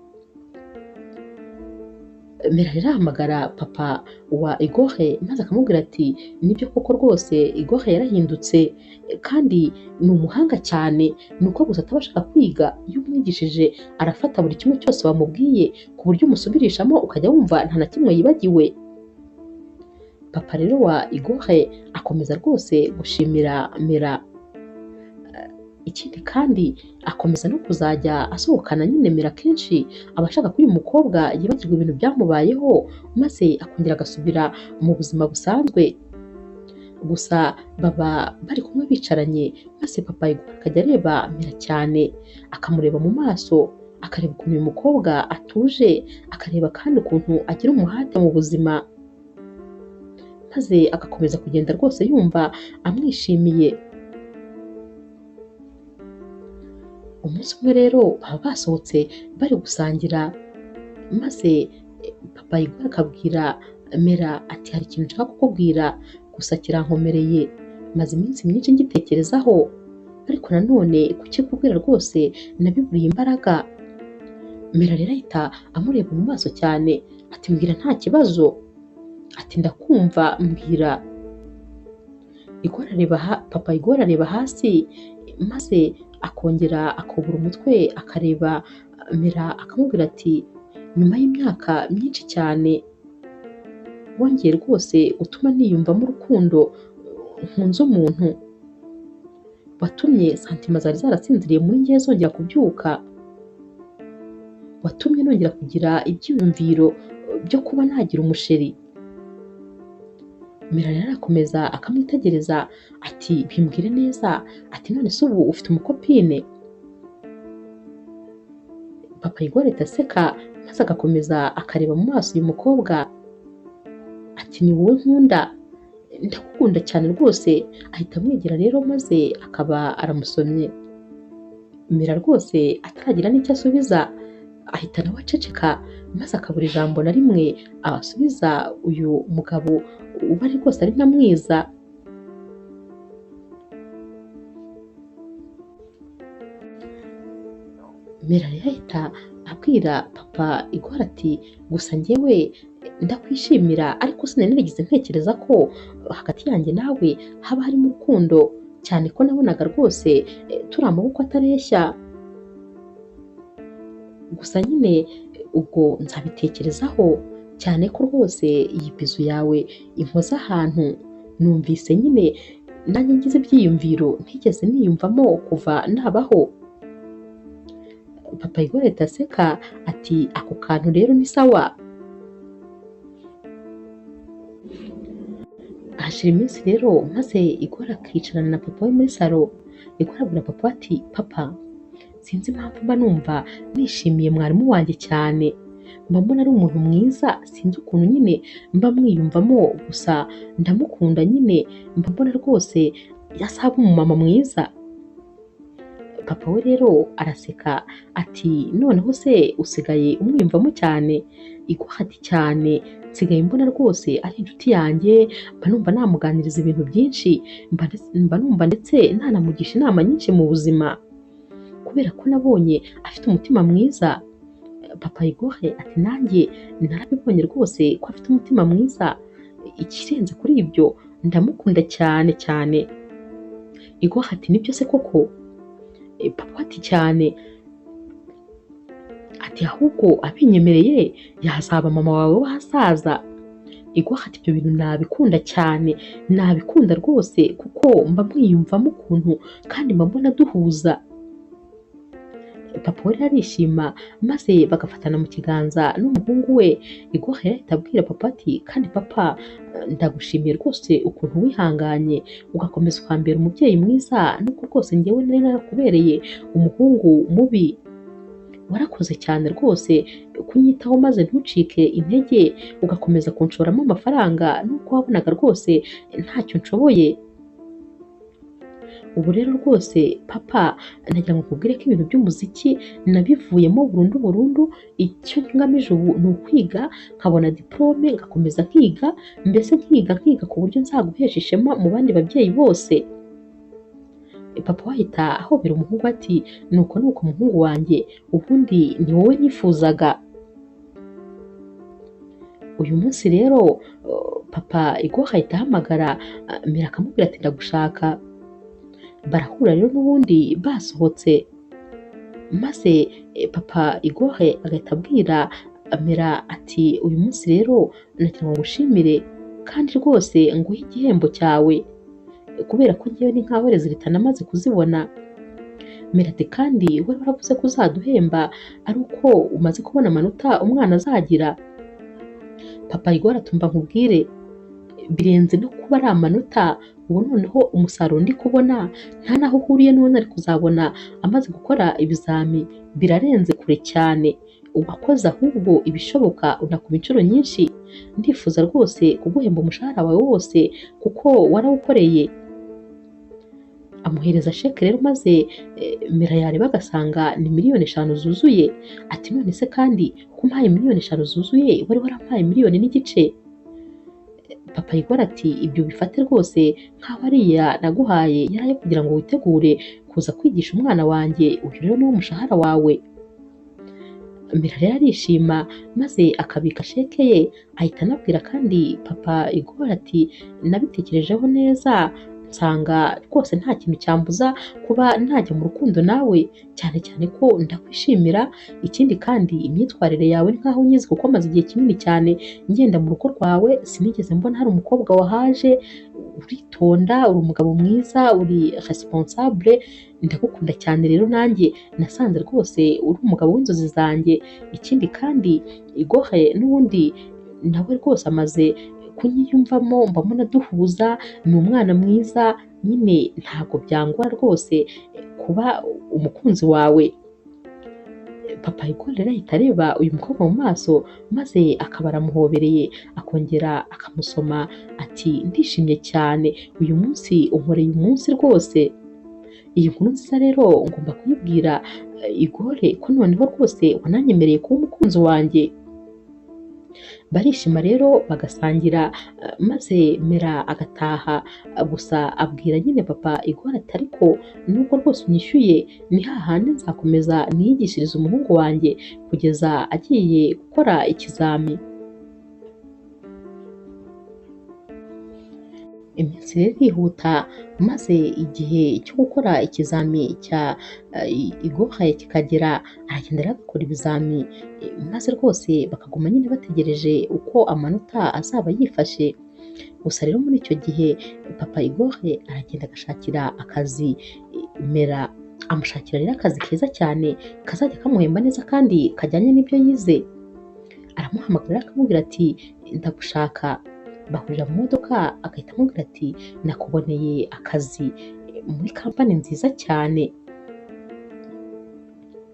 Mera rero ahamagara papa wa Igor maze akamubwira ati nibyo koko rwose Igor yarahindutse kandi ni umuhanga cyane, ni uko gusa ataba ashaka kwiga, iyo umwigishije arafata buri kimwe cyose wamubwiye ku buryo umusubirishamo ukajya wumva nta na kimwe yibagiwe. Papa rero wa Igor akomeza rwose gushimira Mera. Ikindi kandi akomeza no kuzajya asohokana nyine Mera kenshi, aba ashaka ko uyu mukobwa yibagirwa ibintu byamubayeho maze akongera agasubira mu buzima busanzwe. Gusa baba bari kumwe bicaranye, maze papa Igor akajya areba Mera cyane, akamureba mu maso, akareba ukuntu uyu mukobwa atuje, akareba kandi ukuntu agira umuhate mu buzima, maze agakomeza kugenda rwose yumva amwishimiye. Umunsi umwe rero baba basohotse bari gusangira, maze papa Igor akabwira Mera ati hari ikintu nshaka kukubwira gusa kirankomereye, maze iminsi myinshi ngitekerezaho, ariko nanone kukikubwira rwose nabiburiye imbaraga. Mera rero ahita amureba mu maso cyane ati mbwira nta kibazo, ati ndakumva mbwira. Igor areba papa Igor areba hasi, maze akongera akubura umutwe akareba Mera akamubwira ati nyuma y'imyaka myinshi cyane wongeye rwose gutuma niyumvamo urukundo nkunze umuntu, watumye santima zari zarasinziriye muri njye zongera kubyuka, watumye nongera kugira ibyiyumviro byo kuba nagira umusheri. Mera rero arakomeza akamwitegereza ati bimbwire neza, ati none se ubu ufite umukopine? Papa Igor ahita aseka maze agakomeza akareba mu maso uyu mukobwa ati ni wowe nkunda, ndagukunda cyane rwose. Ahita amwegera rero maze akaba aramusomye. Mera rwose ataragira n'icyo asubiza ahita nawe aceceka, maze akabura ijambo na rimwe asubiza uyu mugabo uba ari rwose ari na mwiza. Mera rero ahita abwira papa Igor ati gusa njyewe ndakwishimira, ariko sinari narigeze ntekereza ko hagati yanjye nawe haba harimo urukundo, cyane ko nabonaga rwose turi amaboko atareshya. Gusa nyine ubwo nzabitekerezaho, cyane ko rwose iyi bizu yawe inkoze ahantu, numvise nyine nanjye ngize ibyiyumviro ntigeze niyumvamo kuva nabaho. Papa Igor ahita aseka ati ako kantu rero ni sawa. Hashira iminsi rero maze Igor akicarana na papa we muri salo. Igor abwira papa ati papa, sinzi impamvu mba numva nishimiye mwarimu wanjye cyane, mba mbona ari umuntu mwiza, sinzi ukuntu nyine mba mwiyumvamo, gusa ndamukunda nyine, mba mbona rwose yasaba umumama mwiza. Papa we rero araseka ati noneho se usigaye umwiyumvamo cyane? Igor ati cyane, nsigaye mbona rwose ari inshuti yanjye, mba numva namuganiriza ibintu byinshi, mba numva ndetse nanamugisha inama nyinshi mu buzima, kubera ko nabonye afite umutima mwiza. Papa Igor ati nanjye narabibonye rwose ko afite umutima mwiza, ikirenze kuri ibyo ndamukunda cyane cyane. Igor ati nibyo se koko? Papa ati cyane, ati ahubwo abinyemereye yazaba mama wawe w'ahazaza. Igor ati ibyo bintu nabikunda cyane, nabikunda rwose kuko mba mwiyumvamo ukuntu kandi mba mbona duhuza. Papa we arishima maze bagafatana mu kiganza n'umuhungu we. Igor ahita abwira papa ati kandi papa ndagushimiye rwose ukuntu wihanganye ugakomeza ukambera umubyeyi mwiza, nubwo rwose njyewe nari narakubereye umuhungu mubi, warakoze cyane rwose kunyitaho maze ntucike intege, ugakomeza kunshoramo amafaranga nubwo wabonaga rwose ntacyo nshoboye. Ubu rero rwose papa nagira ngo nkubwire ko ibintu by'umuziki nabivuyemo burundu burundu, icyo ngamije ubu ni ukwiga nkabona diplome ngakomeza nkiga, mbese nkiga nkiga ku buryo nzaguhesha ishema mu bandi babyeyi bose. Papa we ahita ahobera umuhungu ati nuko nuko muhungu wanjye, ubundi ni wowe nifuzaga. Uyu munsi rero papa Igor ahita ahamagara Mera akamubwira ati ndagushaka. Barahura rero n'ubundi basohotse, maze papa Igor agahita abwira Mera ati uyu munsi rero nagira ngo ngushimire, kandi rwose nguhe igihembo cyawe, kubera ko ngewe ni nkaho résultat namaze kuzibona. Mera ati kandi wari waravuze ko uzaduhemba ari uko umaze kubona amanota umwana azagira. Papa Igor ati umva nkubwire, birenze no kuba ari amanota, ubu noneho umusaruro ndi kubona nta n'aho uhuriye n'uwo nari kuzabona amaze gukora ibizami, birarenze kure cyane. Wakoze ahubwo ibishoboka unakuba inshuro nyinshi, ndifuza rwose kuguhemba umushahara wawe wose kuko warawukoreye. Amuhereza sheke rero, maze Mera yareba agasanga ni 5 miliyoni zuzuye. Ati none se kandi ko umpaye 5 miliyoni zuzuye, wari warampaye 1.5 miliyoni? Papa Igor ati ibyo bifate rwose nk'aho ariya naguhaye yari ayo kugira ngo witegure kuza kwigisha umwana wanjye, uyu rero niwo mushahara wawe. Mera rero arishima maze akabika sheke ye, ahita anabwira kandi papa Igor ati nabitekerejeho neza nsanga rwose nta kintu cyambuza kuba najya mu rukundo nawe, cyane cyane ko ndakwishimira. Ikindi kandi imyitwarire yawe ni nkaho unyizi, kuko maze igihe kinini cyane ngenda mu rugo rwawe sinigeze mbona hari umukobwa wahaje. Uritonda, uri umugabo mwiza, uri responsable, ndagukunda cyane. Rero nanjye nasanze rwose uri umugabo w'inzozi zanjye. Ikindi kandi Igor n'ubundi nawe rwose amaze kunyiyumvamo, mbona duhuza, ni umwana mwiza nyine, ntabwo byangora rwose kuba umukunzi wawe. Papa Igor rero ahita areba uyu mukobwa mu maso, maze akaba aramuhobereye, akongera akamusoma, ati ndishimye cyane uyu munsi, unkoreye umunsi rwose. Iyi nkuru nziza rero ngomba kuyibwira Igor ko noneho rwose wananyemereye kuba umukunzi wanjye. Barishima rero bagasangira, maze Mera agataha. Gusa abwira nyine papa Igor ati ariko nubwo rwose unyishyuye, ni hahandi nzakomeza niyigishirize umuhungu wanjye kugeza agiye gukora ikizami. Iminsi rero irihuta, maze igihe cyo gukora ikizami cya Igor kikagera, aragenda rero agakora ibizami, maze rwose bakaguma nyine bategereje uko amanota azaba yifashe. Gusa rero muri icyo gihe papa Igor aragenda agashakira akazi Mera, amushakira rero akazi keza cyane kazajya kamuhemba neza kandi kajyanye n'ibyo yize. Aramuhamagara akamubwira ati ndagushaka. Bahurira mu modoka, agahita amubwira ati nakuboneye akazi muri kampani nziza cyane.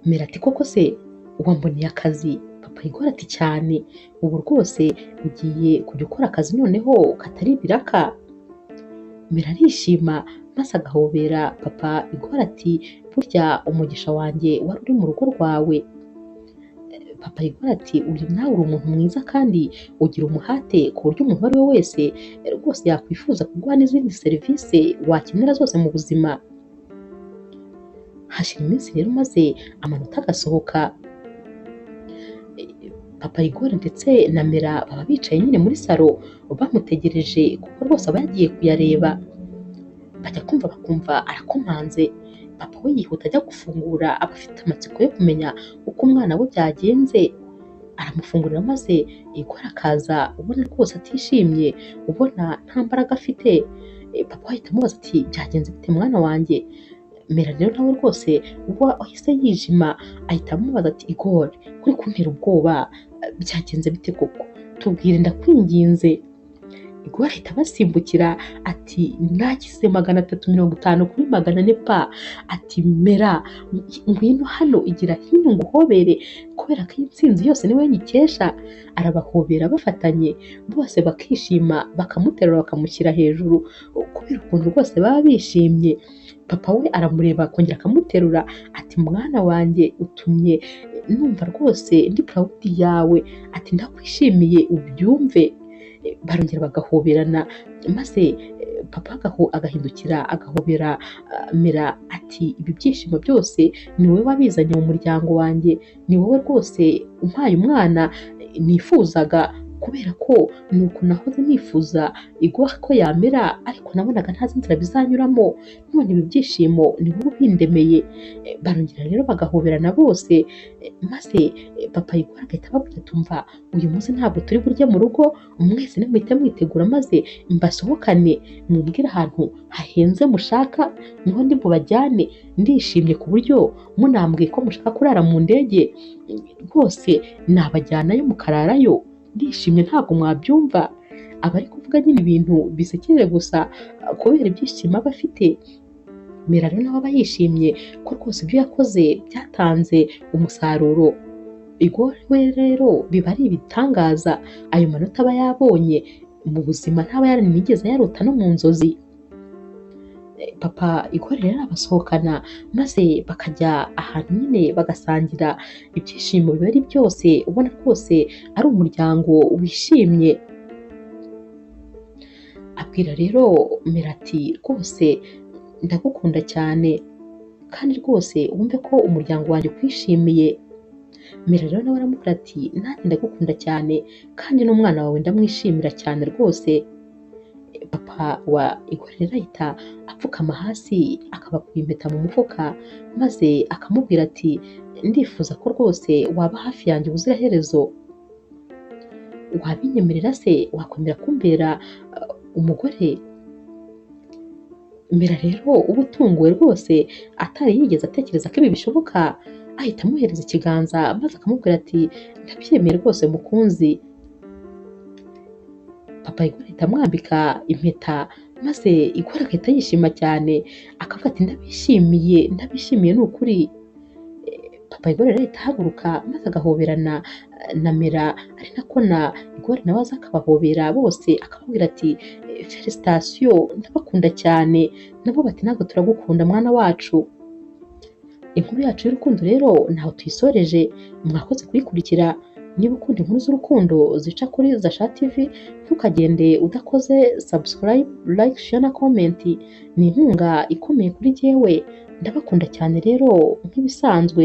Mera ati koko se wamboneye akazi? Papa Igor ati cyane, ubu rwose ugiye kujya ukora akazi noneho katari ibiraka. Mera arishima maze agahobera papa Igor ati burya umugisha wanjye wari uri mu rugo rwawe. Papa Igor ati uri nawe uri umuntu mwiza kandi ugira umuhate ku buryo umuntu uwo ari we wese rwose yakwifuza kuguha n'izindi serivisi wakenera zose mu buzima. Hashira iminsi rero maze amanota agasohoka. Papa Igor ndetse na Mera baba bicaye nyine muri salo bamutegereje, kuko rwose aba yagiye kuyareba. Bajya kumva bakumva arakomanze. Papa we yihuta ajya gufungura, aba afite amatsiko yo kumenya uko umwana we byagenze. Aramufungurira maze Igor akaza ubona rwose atishimye, ubona nta mbaraga afite. Papa we ahita amubaza ati byagenze bite mwana wanjye? Mera rero nawe rwose uba wahise yijima, ahita amubaza ati Igor, kuri kuntera ubwoba, byagenze bite koko? Tubwire ndakwinginze. Igor ahita abasimbukira ati nagize 350 kuri 400 pa. Ati Mera ngwino hano, igira hino nguhobere, kubera ko iyi ntsinzi yose niwe nyikesha. Arabahobera bafatanye bose bakishima, bakamuterura bakamushyira hejuru kubera ukuntu rwose baba bishimye. Papa we aramureba akongera akamuterura ati mwana wanjye utumye numva rwose ndi proud yawe, ati ndakwishimiye ubyumve. Barongera bagahoberana, maze papa agahindukira agahobera Mera ati ibi byishimo byose ni wowe wabizanye mu muryango wanjye, ni wowe rwose umpaye umwana nifuzaga. Kubera ko ni uku nahoze nifuza Igor ko yamera, ariko nabonaga ntazi inzira bizanyuramo, none ibi byishimo ni wowe ubindemeye. Barongera rero bagahoberana bose, maze papa Igor agahita ababwira ati umva uyu munsi ntabwo turi burye mu rugo, mwese nimuhite mwitegura maze mbasohokane, mumbwire ahantu hahenze mushaka niho ndi bubajyane, ndishimye ku buryo munambwiye ko mushaka kurara mu ndege rwose nabajyanayo mukararayo, ndishimye ntabwo mwabyumva. Aba ari kuvuga nyine ibintu bisekeje gusa kubera ibyishimo aba afite. Mera rero nawe aba yishimye ko rwose ibyo yakoze byatanze umusaruro. Igor we rero biba ari ibitangaza, ayo manota aba yabonye mu buzima ntaba yaranigeze ayarota no mu nzozi. Papa Igor rero abasohokana maze bakajya ahantu nyine bagasangira, ibyishimo biba ari byose, ubona rwose ari umuryango wishimye. Abwira rero Mera ati rwose ndagukunda cyane kandi rwose wumve ko umuryango wanjye ukwishimiye. Mera rero nawe aramubwira ati nanjye ndagukunda cyane kandi n'umwana wawe ndamwishimira cyane rwose. Papa wa Igor rero ahita apfukama hasi akabakuye impeta mu mufuka, maze akamubwira ati ndifuza ko rwose waba hafi yanjye ubuziraherezo, wabinyemerera se, wakwemera kumbera umugore? Mera rero uba utunguwe rwose atari yigeze atekereza ko ibi bishoboka, ahita amuhereza ikiganza maze akamubwira ati ndabyemeye rwose mukunzi. Papa Igor ahita amwambika impeta, maze Igor agahita yishima cyane akavuga ati ndabishimiye, ndabishimiye ni ukuri. Papa Igor rero ahita ahaguruka maze agahoberana na Mera, ari nako na Igor nawe aza akabahobera bose akababwira ati félicitations ndabakunda cyane, nabo bati ntabwo turagukunda mwana wacu. Inkuru yacu y'urukundo rero ntaho tuyisoreje, mwakoze kuyikurikira. Niba ukunda inkuru z'urukundo zica kuri Zasha TV, ntukagende udakoze subscribe, like, share na comment. Ni inkunga ikomeye kuri jyewe, ndabakunda cyane rero nk'ibisanzwe.